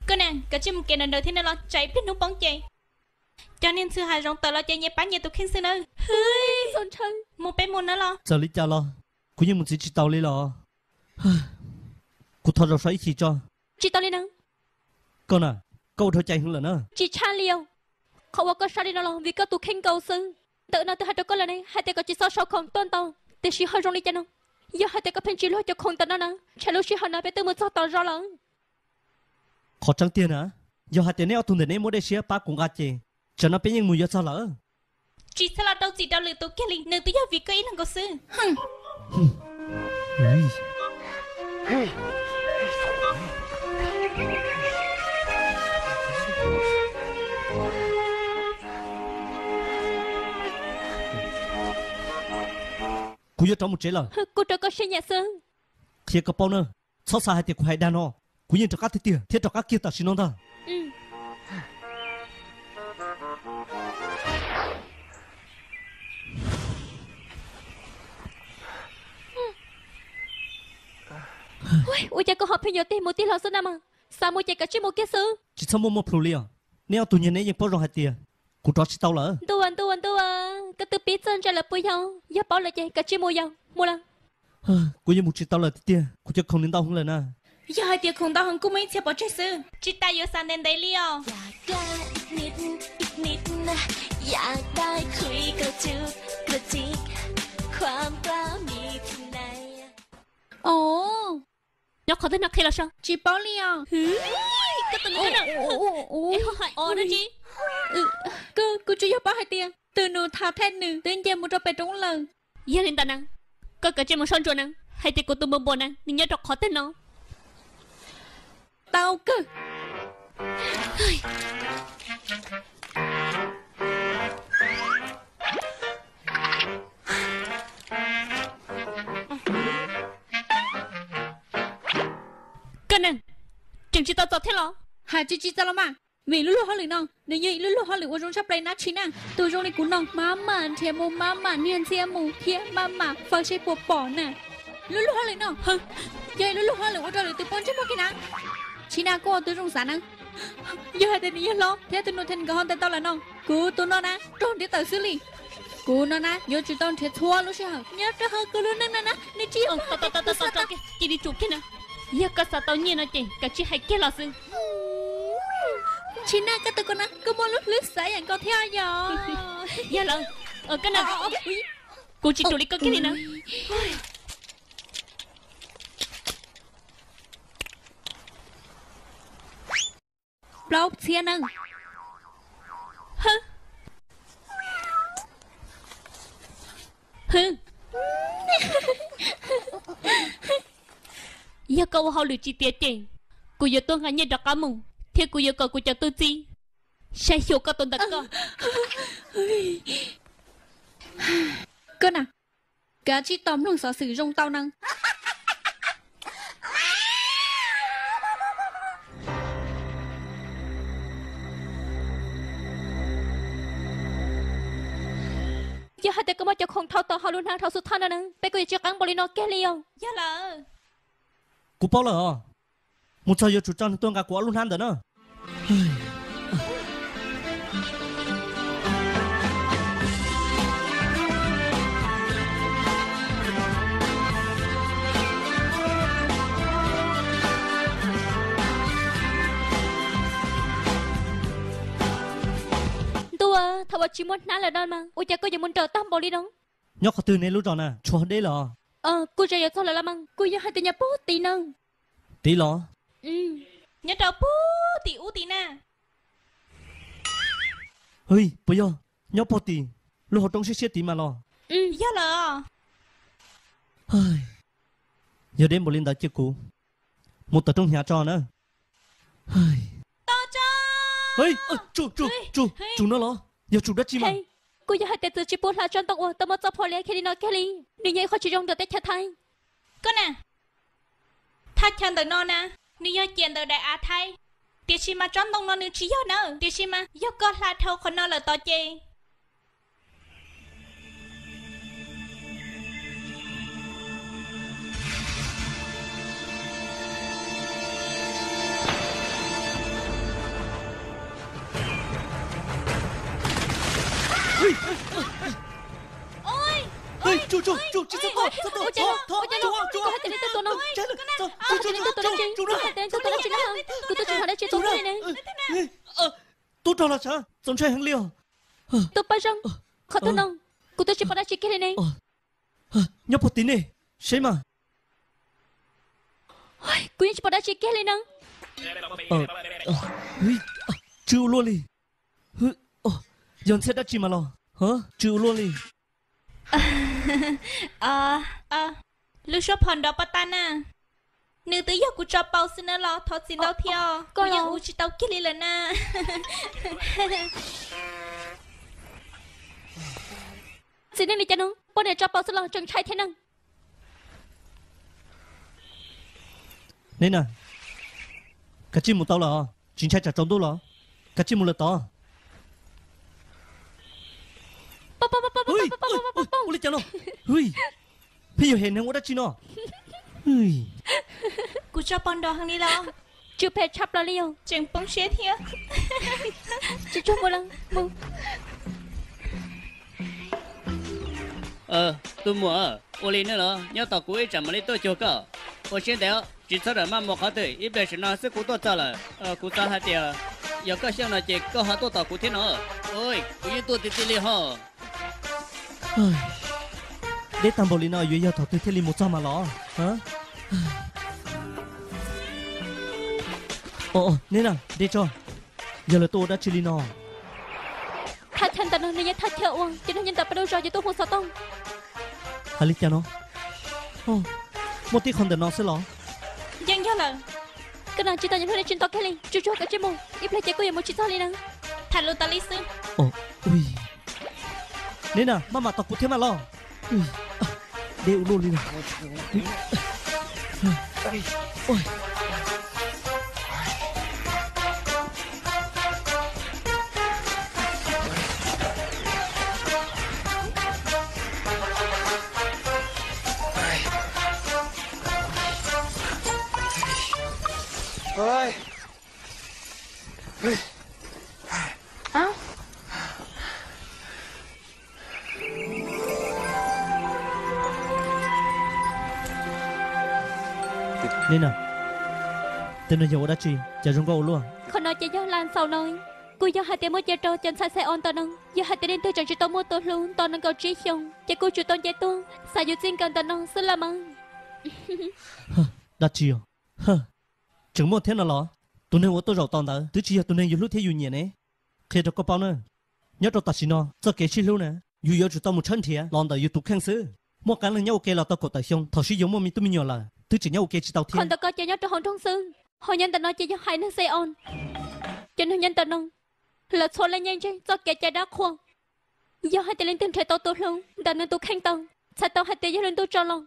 koj na, kav tsij mus kev nrawm nrawm thiab no los tsam ib pliag hnub poob ces cov niag ntxhw hav zoov tawm los ces nyias pab nyias tus kheej xwb nawb. Mus peb mus nawb los? Txawm li cas los kuv yeej mus ntxiv tsis tau li los. Kuv thov zaum so ib chim tso. Tsis tau li na. Koj na, koj ua dhau cai heev lawm na. Tsis tshaj li os. Qhov uas koj sab li no los vim koj tus kheej nkaus xwb. Ntawm no twb hais rau koj lawm ne, hais tias koj tsis txhob sau khoom tuaj ntau, tiam sis ho zoo li cas no? Yog hais tias koj pheej tsis luag cov khoom ntawm no na, ntshe lub sij hawm no peb twb mus txog tom zos lawm. Qhov tseeb tiag na, yog hais tias neb ob tug ntawm neb muaj dej siab pab kuv nqa ces tsam no peb yeej mus yuav txog lawm. Tsis txhob los rau txim rau lwm tus kiag li, nws twb yog vim koj ib leeg nkaus xwb. Kuv yuav rov mus tsev lawm. Kuv rau koj siab nyiam xwb. Qhia koj paub na, txhob xav hais tias kuv hais dag no, kuv yeej rov qab tiag tiag thiab rov qab kiag tam sim no ntag. Ua cas koj ho pheej yuav tig mus tig los xwb na mas? Xav mus ces kav tsij mus kiag xwb. Tsis txhob muaj muaj plhus li os. Neb ob tug nyiag neb yeej paub zoo hais tias kuv rov tsis tau lawm. Ntuj, ntuj, ntuj, koj twb pib txawj ntse lawm puas yog? Yog paub lawm ces kav tsij mus yog, mus lawm. Kuv yeej mus tsis tau lawm tiag tiag, kuv cov khoom nws ntau heev lawm na. Yog hais tias khoom ntau heev kuj muaj ib txhia pov tseg xwb. Tsis tas yuav xav ntev ntev li os. Os, nyob qhov twg no qhia los so. Tsis paub li os. Koj tus nus, es ho hais os dab tsi? Kuv tsuas yog paub hais tias tus nus tham thej nws twb nce mus rau pem roob lawm. Yog li ntawd na, koj kav tsij mus soj ntsuam na, hais tias kuv tus npua npua na nws nyob rau qhov twg no. Tau kawg. Koj neeg, tseem tsis tau txaus thiab los? Hais tsis tsis txaus los mas, vim lub luag hauj lwm no nws yog ib lub luag hauj lwm uas zoo tshaj plaws na tsis na. Tus zoo li kuv no maj mam nrhiav mus, maj mam niag ntxhiab mus thiab maj mam faws seb puas pom na. Lub luag hauj lwm no, yog ib lub luag hauj lwm ua rau lwm tus poob ntsej muag kiag na. Tsis na kuj ua tus zoo xav na. Yog hais tias nws yog hlob thiab tus nus thiab nkawd ho ntes tau lawm no, kuv tus no na raug nrhiav tawm xwb li. Kuv no na yuav tsum tau nrhiav txhua lub sij hawm nyob rau hauv kuv lub neej no na, nws tsis yog cia li tsum kiag na. Yog koj xav tau nyiaj no ces koj tsis hais kiag los xwb. Tsis na koj tus ko na kuj muaj lub hlwb xav yam nkaus thiab yom. Yog lawm, koj na, kuv tsis ruam li koj kiag li na. Plaub txhiab na. Yog koj ua hauj lwm tsis tiav ces kuv yuav tuaj nqa nyiaj rov qab mus, thiab kuv yuav kom kuv cov tub txib saib xyuas koj tus ntawm koj. Koj na, kav tsij tos mloog xov xwm zoo tau na. Yog hais tias koj muaj cov khoom dhau tau hauv lub hnab dhau xub thawj no na, peb kuj yuav tsis qeeb npaum li no kiag li os. Yog lawm. Kuv paub lawm os. Mus txog yuav tsum tso nws tuaj nqa kuv ob lub hnab ntawd na. Ntuj, thaum uas tsis muaj hnab lawm no mas ua cas koj yuav mus nrawm tag npaum li no? Nyob qhov twg nej lub zos na, tshuav deb lawm os. Kuj zoo yuav txog lawm los mas, kuj yog hais tias nyob puag tid na. Tid los? Nyob rau puag tim ub tid na. Hwj, puas yog nyob puag tim lub hauv roob siab siab tid mas los? Yog lawm. Yog deb npaum li ntawd ces kuv mus tom roob hnyav tso na. Tsum no los? Yog tsum dab tsi mas? Kuj yog hais tias txawm tsis pub hla tsob ntoo uas tau muaj txoj phuam liab kiag li no kiag li, nws yog ib qho tsis zoo ntawm teb chaws Thaib. Koj na, thaj chaw ntawm no na, nws yog ciam ntawm daim av Thaib, tiam sis mas tsob ntoo no nws tsis yog na, tiam sis mas yog koj hla dhau qhov no lawm tod ces Tub rog los sav, txaus ntshai heev li os. Tub Paj Zeej, qhov twg no, kuv twb tsis pom dab tsi kiag li ne. Nyob puag tid ne, seb mas. Kuv yeej tsis pom dab tsi kiag li na. Tsw ua luaj li. Yog ntxhiab dab tsi mas los? Tsw ua luaj li. Lub suab phom nrov pov tas na. Nws twb yog kuv tso pauv xwb na los thov txim ntau thiab os. Kuv yeej ua tsis tau kiag li lawm na. Txiv neej li cas no, poj niam tso pauv xwb los tseem ntshai thiab na. Neb na, kav tsij mus tau lawm os, tsis ntshai tsam tsaus ntuj los, kav tsij mus lawm tod. Ua li cas no? Pheej yuav hem neeg ua dab tsi no? Kuv tso pauv nrov heev li los? Tsw phem tshaj plaws li os. Tseem poob siab thiab. Tsis tsuag mus lawm, mus. Tus muam, ua li nej los nyob tos kuv ib tsam mam li tuaj cuag koj. Ua siab ntev, tsis txhob rawm maj mus qhov twg, ib pliag saum no xwb kuv tuaj txog lawm. Kuv xav hais tias yog koj xyeej no ces koj ho tuaj tos kuv thiab no. Kuv yeej tuaj tiag tiag li ho. Deb tag npaum li no yuav yog thaum twg thiaj li mus txog mas los? Neb na, deb tso. Yog lawv tuaj ua dab tsi li no? Thaj chaw ntawm no nws yog thaj chaw uas cov neeg nyob ntawm peb lub zos yuav tuaj hu xov tooj. Hais li cas no? Muaj tib qho ntawm no xwb los? Yeej yog lawm. Koj na tsis tau nyob hnub no tsis nto kiag li, tsuag tsuag kav tsij mus, ib pliag ces kuj yuav mus tsis txog li na. Tham lus tas li xwb. Neb na, maj mam tos kuv thiab mas los. Deb ua luaj li na. Ni na, tej no yog ua dab tsi cas zoo nkauj ua luaj? Qhov no ces yog lan xaus no, kuj yog hais tias muab cia rau cov ntxhais Xais Os ntawm no. Yog hais tias leej twg tseem tsis tau muaj tus hlub nto nees nkaum tsib xyoos ces kuj tsuas tau nce tuaj xav yuav txij nkawm ntawm no xwb los mas. Dab tsi os? Tseem muaj thiab no los? Tus neeg uas tuaj zaum tom ntawd twb tsis yog tus neeg yus hlub thiab yus nyiam ne. Qhia rau koj paub na, nyob rau tam sim no txoj kev sib hlub na, yus yuav tsum tau mus tshawb nrhiav los ntawm yus tus kheej xwb. Muaj qee leej nyob ua ke los tau kaum tawm xyoo, thaum sib yuav muaj me tub me nyuam lawm twb tseem nyob ua ke tsis tau thiab. Qhov ntawm koj ces nyob rau hauv nroog xwb, ho nyob ntawm no ces yog haiv neeg Xais Os. Cov neeg nyob ntawm no lawv txhua leej yeej ntseeg txoj kev cai dab qhuas. Yog hais tias leej twg nrhiav tau tus hlub ntawm nws tus kheej tau, txhais tau hais tias yog lub ntuj tso los.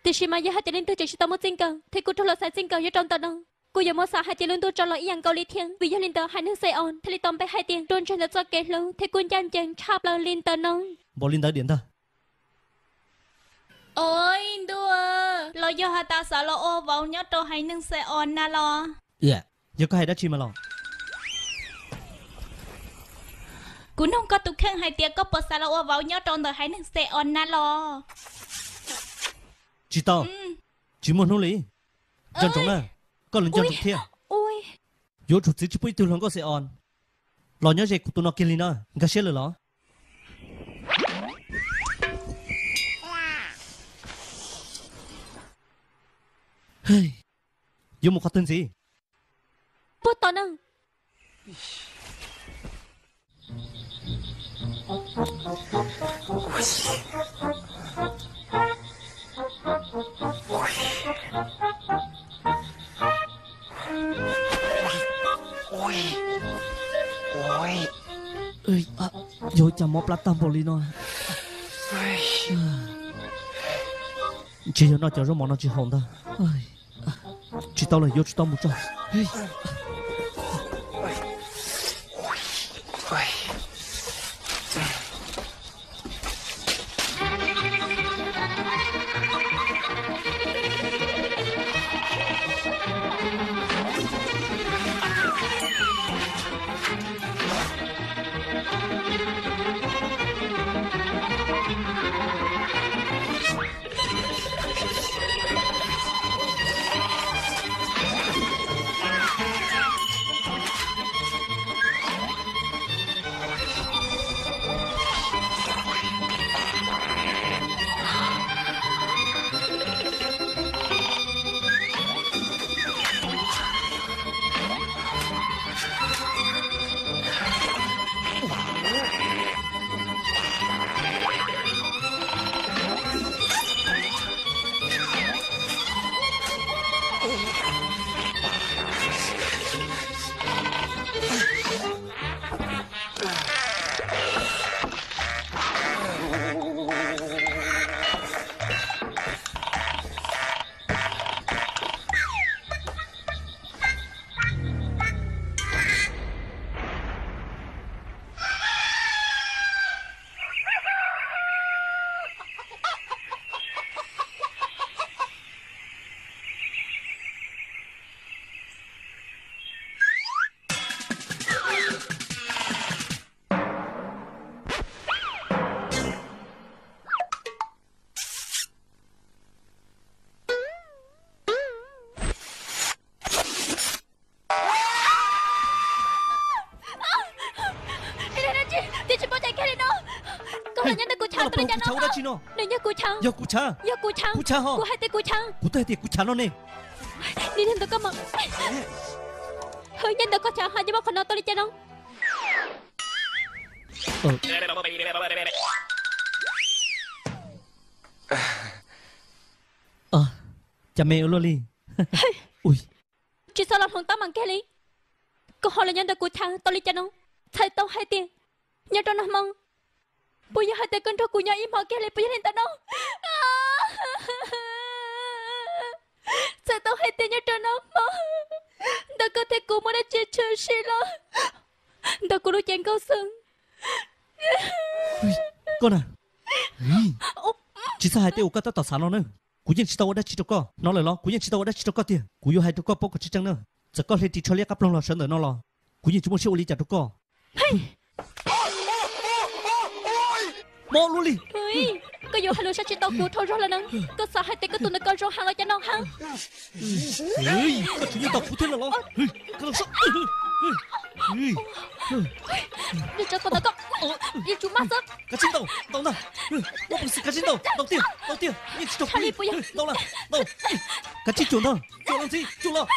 Tiam sis mas yog hais tias leej twg tseem tsis tau muaj txij nkawm thiab kuj raug luag xaiv txij nkawm nyob rau ntawm no, kuj yuav muab xav hais tias lub ntuj tso los ib yam nkaus li thiab. Vim yog li ntawd haiv neeg Xais Os thiaj li tau npe hais tias nruab nreg ntawm txoj kev hlub thiab kuj ncaj ncees tshaj plaws li ntawm no. Npaum li ntawd diam ntag. Ua ntuj, los yog has tas xav los ua vauv nyob rau haiv neeg Xais Os na los? Yog koj hais dab tsi mas los? Kuv nug koj tus kheej hais tias koj puas xav los ua vauv nyob rau ntawm haiv neeg Xais Os na los? Tsis tau, tsis muaj hnub li. Nco ntsoov na, koj los nco ntsoov thiab. Yuav tsum txwv tsis pub ib tug hluas nkauj Xais Os los nyob ze kuv tus no kiag li na, nkag siab lawm los? Yuav mus qhov twg ntxiv? Puag tom na. Yog ua cas mob plab tag npaum li no? Ntshe yog noj cov zaub mov no tsis haum ntag. Tsis tau lawm, yuav tsum tau mus tso. Koj los nyob ntawm kuv chav ua dab tsi no? Nws yog kuv chav. Yog kuv chav. Yog kuv chav. Kuv chav ho. Kuv hais tias kuv chav. Kuv twb hais tias kuv chav no ne. Nim no ntawm koj mas, nyob ntawm koj chav ho nyob muaj qhov no tau li cas no? Cas me ua luaj li. Tsis txhob los hloov taub mas kiag li. Koj ho los nyob ntawm kuv chav tau li cas no? Txhais tau hais tias nyob rau nag hmo, puas yog hais tias koj nrog kuv nyob ib hmo kiag li puas yog li ntawm no? Txhais tau hais tias nyob rau nag hmo ntawm koj thiab kuv muaj dab tsi tshwm sim los ntawm kuv lub cev nkauj xwb. Koj na, tsis txhob hais tej uas koj tab tom xav no na. Kuv yeej tsis tau ua dab tsi rau koj. Hnov lawm los? Kuv yeej tsis tau ua dab tsi rau koj tiag. Kuv yuav hais rau koj paub kom tseeb tseeb na. Txawm koj hle ris tsho liab qab ploog los sawv ntawm no los kuv yeej tsis muaj siab ua li cas rau koj. Mob luaj li. Koj yuav hais lus sab tsis tau kuv dhau zog lawm na. Koj xav hais tias koj tus ntawd koj zoo heev los cas no ha? Koj tseem yuav tau kuv thiab no los? Koj los so. Nws tso koj ntawd koj yeej tsum maj xwb. Kav tsij ntaus, ntaus ntag. Muaj peev xwm kav tsij ntaus, ntaus tiag, ntaus tiag, yeej tsis raug li puas yog? Ntaus los, ntaus. Kav tsij cuam ntag, cuam los ntxiv, cuam los.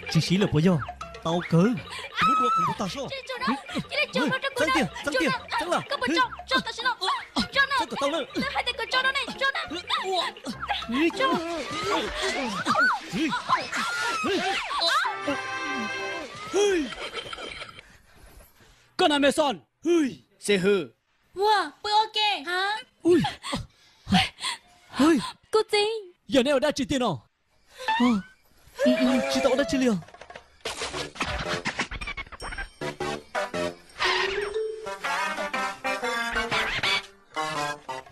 Tsis siv lawm puas yog? Tau kawg, kuv muab dua kom ntug tag soj. Txeeb tiag, txeeb tiag, txeeb lawm. Txeeb kom tau na. Koj na Mason. Xib hwb. Ua, pw ua ke. Kuv txiv. Yog neb ua dab tsi tiag no? Tsis tau ua dab tsi li os.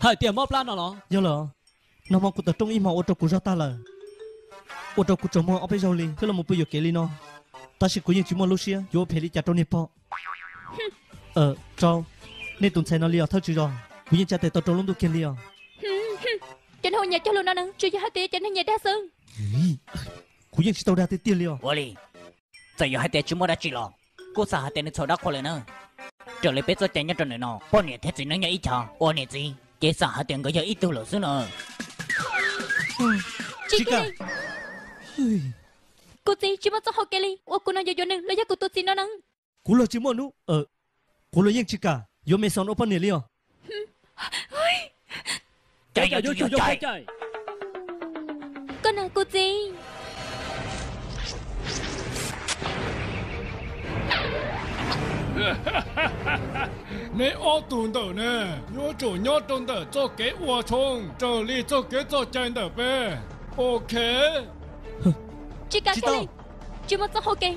Hais tias mob plab no los? Yog lawm, nag hmo kuv tawm rooj ib hmo ua rau kuv zog tag lawm, ua rau kuv tsaus muag ob peb zaug li thiaj los mus pw yuam kev li no. Tab sis kuv yeej tsis muaj lub siab yuav ua phem li cas rau niag pog. Rau, nej tus ntxhais no li os thawj tswv zos, kuv yeej tsa tes tau rau lub ntuj kiag li os. Cov neeg ua nyias cog lus no na, tsuas yog hais tias cov neeg nyias dag xwb. Kuv yeej tsis tau dag tiag tiag li os. Ua li, txawm yog hais tias tsis muaj dab tsi los kuj xav hais tias nws txhaum dab qhuas lawm na. Raws li peb txoj cai nyob rau ntawm no, poj niam thiab txiv neej nyob ib chav, ua niam txiv ces xav hais tias nkawd yog ib tug lawm xwb na. Tsis kiag li. Kuv txiv tsis muaj txoj hau kev li uas kuv no yuav yuav nws los yog kuv tus txiv no na. Kuv los tsis muaj hnub, kuv los yeej tsis kam yuav Mason ua poj niam li os. Koj na kuv txiv. Neb ob tug ntawm ne, yuav tsum nyob rau ntawm txoj kev ua tshoob raws li txoj kev txoj cai ntawm peb. Ok. Tsis kam kiag li, tsis muaj txoj hau kev.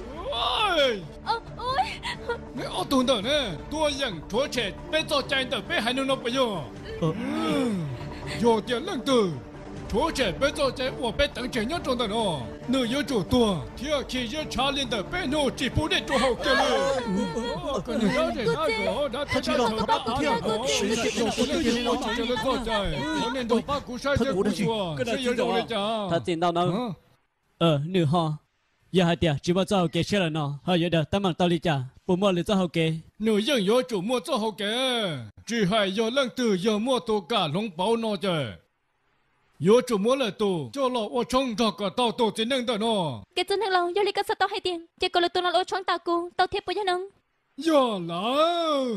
Neb ob tug ntawm ne, tuaj yeem rhuav tshem peb txoj cai ntawm peb haiv neeg no puas yog? Yog tias leej twg rhuav tshem peb txoj cai uas peb teev tseg nyob rau ntawm no, nws yuav tsum tuag thiab khi ziab tshav li ntawm peb hnub tsis pub dej rau haus kiag li. Nws dab zim dab zog, dab thiab dab zog, dab thiab dab zog, txoj cai, nej nrog pab kuv saib seb kuv xyuas seb yuav zoo li cas. Thov txim ntau nawb. Nws ho, yog hais tias tsis muaj txoj hau kev tshiab lawm no ho yuav daws teeb meem tau li cas? Puas muaj lwm txoj hau kev? Nws yeej yuav tsum muaj txoj hau kev, tsis hais yog leej twg yog muaj tus kam hloov pauv no ces yuav tsum muab lawm tus coj los ua tshoob nrog kom tau tus txiv neej ntawm no. Kev txwj neeg laus, yog li koj xav tau hais tias ces kom lwm tus no los ua tshoob tas kuv tau thiab puas yog no? Yog lawm.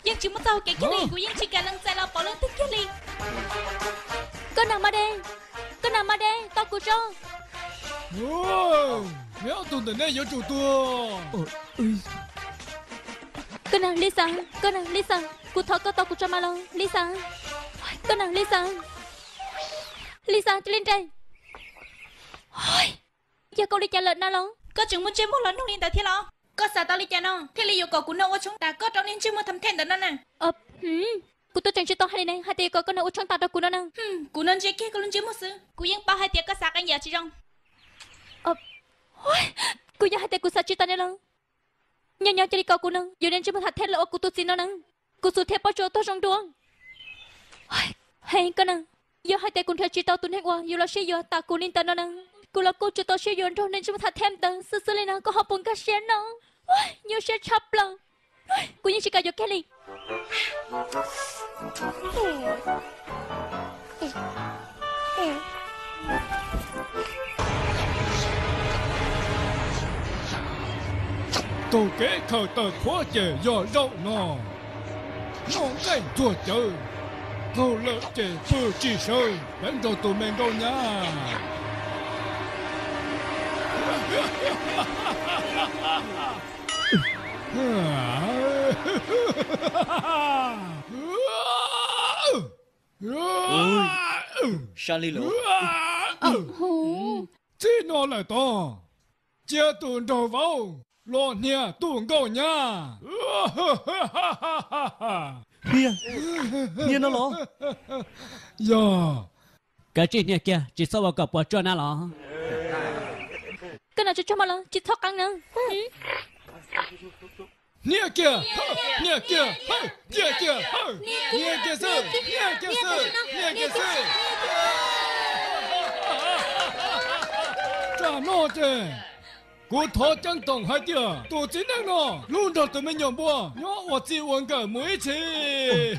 Yeej tsis muaj txoj hau kev kiag li, kuv yeej tsis kam lees txais los pauv leej twg kiag li. Koj nag ma de, koj nag ma de, tau kuv tso. Neb ob tug ntawm nej yuav tsum tuag. Koj nag Li Xav, koj nag Li Xav, kuv thov koj tau kuv tso mas los Li Xav. Koj nag Li Xav, Li Xav cia li nres. Yog koj ua li cas lawm na los? Koj tseem muaj ntsej muag los nug li ntawd thiab los? Koj xav tau li cas no thiaj li yuav kom kuv noj ua tshoob tas koj rau niag ntsej muag tham them ntawm no na? Kuv twb tseem tsis tau hais li ne, hais tias yuav kom koj noj ua tshoob tas rau kuv no na. Kuv noj ntsia kiag koj lub ntsej muag xwb, kuv yeej paub hais tias koj xav qee yam tsis zoo. Kuv yog hais tias kuv xav tsis tas ne los? Nyob nyob cia li kom kuv no yuav niag ntsej muag tham them los ua kuv tus txiv no na, kuv xub thiaj paub tsuas tuag zoo dua. Hej koj na, yog hais tias kuv nrhiav tsis tau tus neeg uas yuav los sib yuav tas kuv li ntawd no na, kuv los kuj tsuas tau siab yuav nrog niag ntsej muag tham them ntawd xwb xwb li no, koj ho puas nkag siab no? Nyuaj siab tshaj plaws. Kuv yeej tsis kam yuav kiag li. Taug kev khaws taws qhuav ces yog zaum no. Noj nqaij ntxuag cawv, qaug lawm ces pw tsis sawv, deev nrog tus me nkauj nyab. Sab li lawm. Txij no lawm tod, cia tus nraug vauv los hnia tus nkauj nyab. Hnia? Hnia no los? Yog. Kav tsij hnia kiag, tsis txhob ua kom puas tsuaj na los. Koj no tsuag tsuag mog los tsis txhob qeeb na. Hnia kiag, hnia kiag, hnia kiag, hnia kiag xwb, hnia kiag xwb, hnia kiag xwb. Tsam no ces kuv thov ceeb toom hais tias tus txiv neej no hlub nrog tus me nyuam npua nyob ua txij ua nkawm mus ib txhis.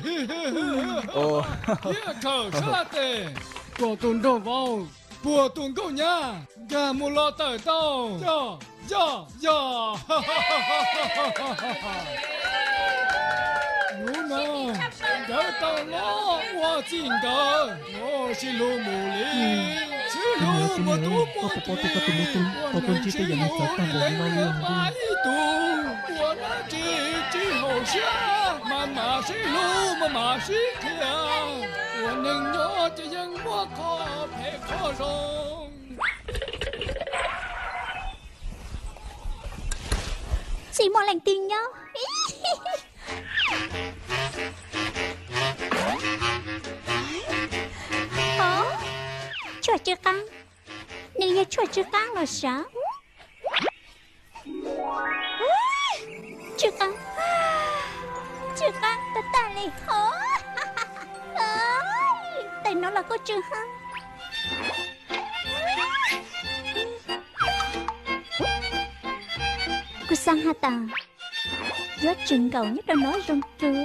Thiab khaws sab tes kom tus nraug vauv puag tus nkauj nyab nkag mus los tawm tau. Yog, yog, yog. Hnub no nkawd tau los ua txij nkawm, sib hlub mus li, sib hlub muaj tub muaj kiv, ua neeg sib hlub li leej niam pab ib tug, ua dab tsi tsis haum siab, mas mam sib hlub mas mam sib qhia, ua neeg nyob ces yeej muaj qhov phem qhov zoo. Tsis muaj leej twg nyob. Tshuaj tsw qaab, nws yog tshuaj tsw qaab los sav. Tsw qaab, tsw qaab tag tag li hov. Tais no los kuj tsw hab. Kuv xav has tas yuav tsw nkaus nyob rau nov zoo kawg,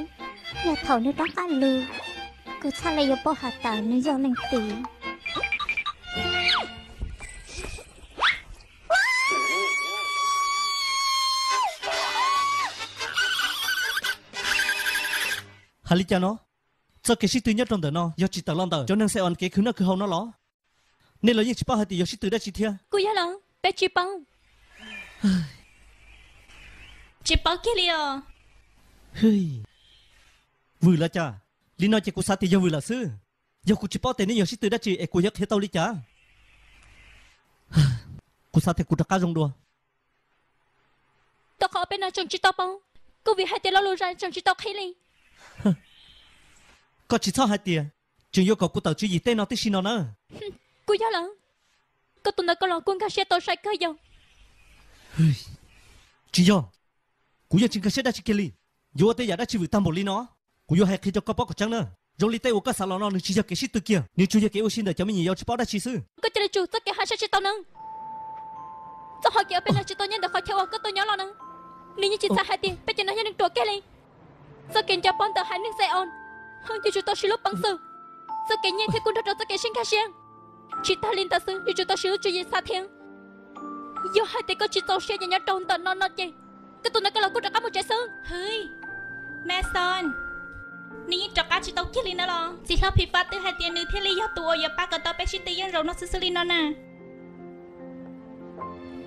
yog thaum nws rov qab lug, kuv txhaj le yuav paub has tas nws yog leej twg. Hais li cas no? Txoj kev sib tw nyob rau ntawm no yog tsis tawm los ntawm cov neeg Xeos kev khwv noj khwv haus no los? Nej los yeej tsis paub hais tias yog sib tw dab tsi thiab? Kuj yog los, peb tsis paub. Tsis paub kiag li os. Vwm lawm cas? Li no ces kuv xav tias yog vwm lawm xwb. Yog kuv tsis paub tias nej yog sib tw dab tsi es kuv yuav qhia tau li cas? Kuv xav tias kuv rov qab zoo dua. Rau qhov peb no tseem tsis tau paub, kuj vim hais tias lo lus zais tseem tsis tau qhib li. Koj tsis txhob hais tias tseem yuav kom kuv tawm tswv yim tej no tib si no na. Kuj yog lawm, koj tus ntawd koj los kuj nkag siab tau sai kawg yog? Tsis yog, kuv yeej tsis nkag siab dab tsi kiag li. Yuav ua tej yam dab tsi vwm tag npaum li no? Kuv yuav hais qhia rau koj paub kom tseeb na, zoo li tej uas koj xav los no nws tsis yog kev sib tw kiag, nws tsuas yog kev ua si ntawm cov me nyuam yaus tsis paub dab tsi xwb. Koj cia li tsum txoj kev hais saib tsis tau no. Txoj hau kev uas peb no tsis tau nyob ntawm qhov chaw uas koj tau nyob los na, nws yeej tsis txhais hais tias peb cov no yog neeg ruam kiag li. Txoj kev nco pob ntawm haiv neeg Xeos, ho yuav tsum tau siv lub peev xwm. Txoj kev nyiaj thiab kuj nrog rau txoj kev sib nkag siab. Tsis tag li ntawd xwb yuav tsum tau siv lub tswv yim xav thiab. Yog hais tias koj tsis txaus siab ces nyob rau ntawm no no ces koj tus ntawd koj los kuj rov qab mus tsev xwb. Hwj, Mason, nws yeej rov qab tsis tau kiag li na los? Txiv hlob Phim Fab twb hais tias nws thiaj li yog tus uas yuav pab kom tau peb sib tw yeej zaum no xwb xwb li no na.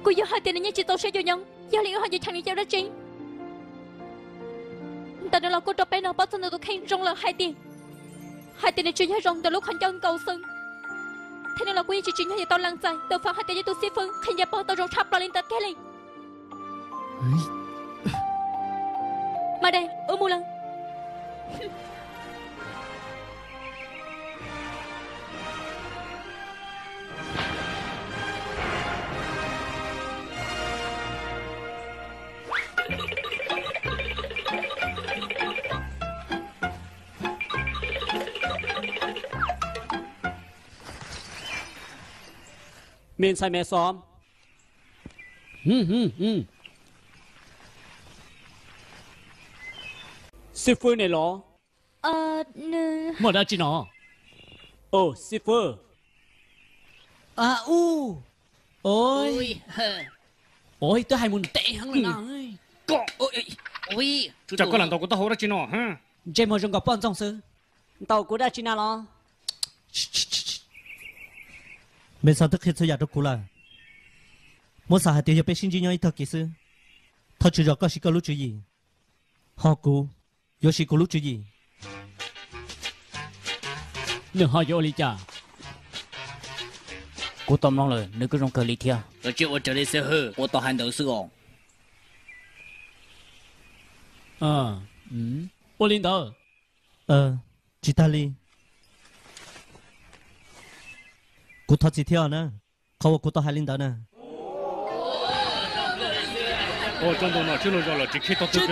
Kuj yog hais tias nws yeej tsis txaus siab yuav nyob, yog li wb ho yuav cheem nws ua dab tsi? Ntawm no los kuj rau peb no paub txog ntawm tus kheej zoo lawm hais tias, hais tias nws tsuas yog zoo ntawm lub qhov ncauj nkaus xwb. Thiab nws los kuj yeej tsis tsim nyog yuav tau lees txais tus feem hais tias yog tus xib fwb qhia nco pob tau zoo tshaj plaws li ntawd kiag li. Mas de, wb mus lawm. Me ntxhais Mason. Xib fwb ne los? Muaj dab tsi no? Xib fwb. Ua, ua twb hais mus ntev heev li no. Tsam koj lam ntaus kuv taub hau dab tsi no? Ntsej muag zoo nkaus poj ntxoog xwb. Ntaus kuv dab tsi na los? Mason twb qhia txhua yam rau kuv lawm. Muab xav hais tias yog peb sib ntsib nyob ib tog kev xwb, thov tswv zos koj siv koj lub tswv yim, ho kuv yuav siv kuv lub tswv yim. Nws ho yuav ua li cas? Kuv tau mloog lawm, nws kuj zoo kawg li thiab. Koj cia ua raws li xib hwb, kuv tau hais ntawd xwb os. Ua li ntawd. Tsis tag li. Kuv thov txim thiab na, qhov uas kuv tau hais li ntawd na. Tsob ntoo no tsis zoo los tsis khib tog tug.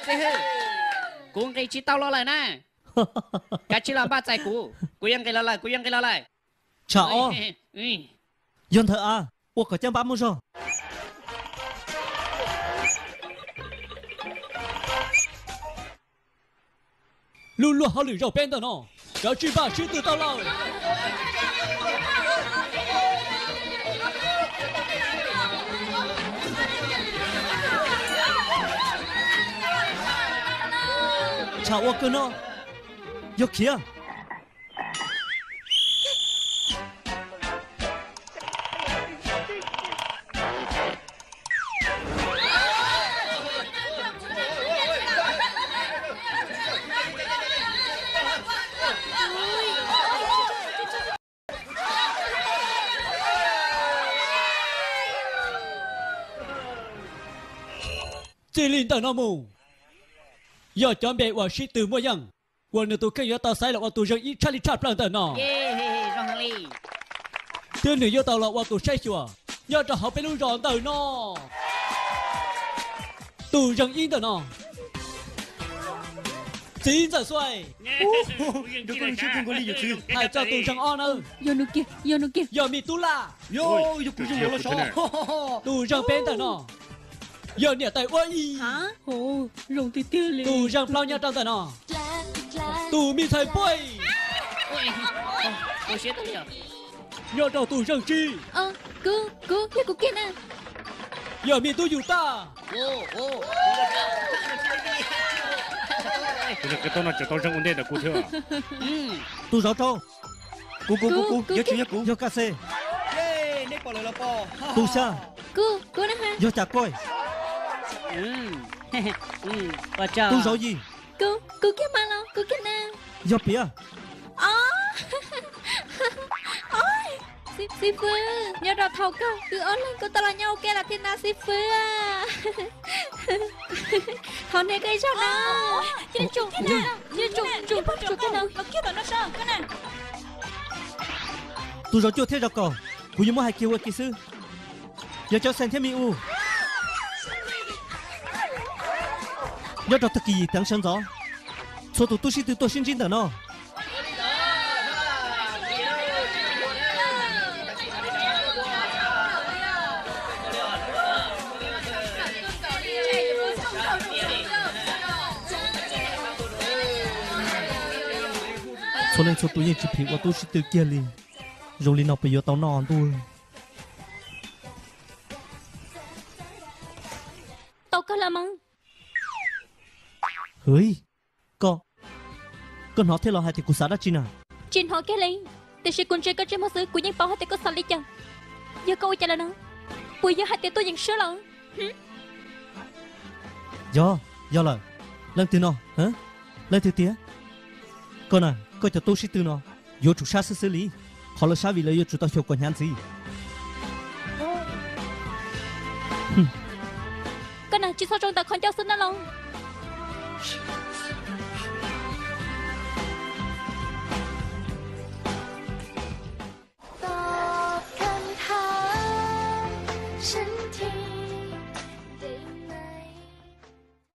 Xib hwb, kuv nqis tsis tau los lawm na. Kav tsij los npaj txais kuv, kuv yuav nqis los lawm, kuv yuav nqis los lawm. Tshav ob. Yog ntawd a, ua kom caj npab muaj zog. Lub luag hauj lwm zaum peb ntawm no, kav tsij npaj sib tw tau lawm. Tshav ua kawg no, yog khiav. Txij li ntawm no mus, yog cov npe uas sib tw muaj yeej, uas nws tus kheej yuav tau xaiv los ua tus zeej ib tshaj li tshaj plaws ntawm no. Thiab nws yuav tau los ua tus saib xyuas nyob rau hauv peb lub zos ntawm no. Tus zeej ib ntawm no, Txiv Ntxawm Xuaij. Hais txog tus zeej ob na, yog Me Tub Laj. Tus zeej peb ntawm no, yog Niam Tais Ua Ib. Tus zeej plaub nyob rau ntawm no, tus Me Ntxhais Npuaj. Nyob rau tus zeej tsib, yog Me Tub Yus Taj. Tus no tseem tau zeej ua ntej ntawm kuv thiab. Tus zauv rau, kuv kuv kuv kuv, yog Kaj Xes. Tus xya, yog Cas Koj. Tus zauv yim, yog Piav. Xib fwb, nyob rau thaum kawg wb ob leeg kuj tau los nyob ua ke lawm thiab na xib fwb. Thov neb koj ib zaug na. Tus zauv cuaj thiab zauv kaum, kuv yuav muab hais kiag ua ke xwb. Yog Cov Xees thiab Me U. Nyob rau tag kis yim teev sawv ntxov, txhua tus tub sib tw tuaj sib ntsib ntawm no. Txhua leej txhua tus yeej tsis phim ua tub sib tw kiag li. Zoo li no puas yuav tau noj ntuj? Tau kawg los mas. Hwv, koj, koj hnov thiab los hais tias kuv xav dab tsi na? Tsis hnov kiag li, tiam sis kuv ntsia koj ntsej muag xwb kuv yeej paub hais tias koj xav li cas. Yog koj ua cas lawm no? Puas yog hais tias tuaj yeem swb lawm? Yog, yog lawm. Leej twg no? Leej twg tiag? Koj na, koj cov tub sib tw no yuav tsum sab xwb xwb li. Qhov lawv sab vim lawv yuav tsum tau xyaum kom hnyav ntxiv. Koj na tsis txhob zoo ntawm qhov ncauj xwb na los.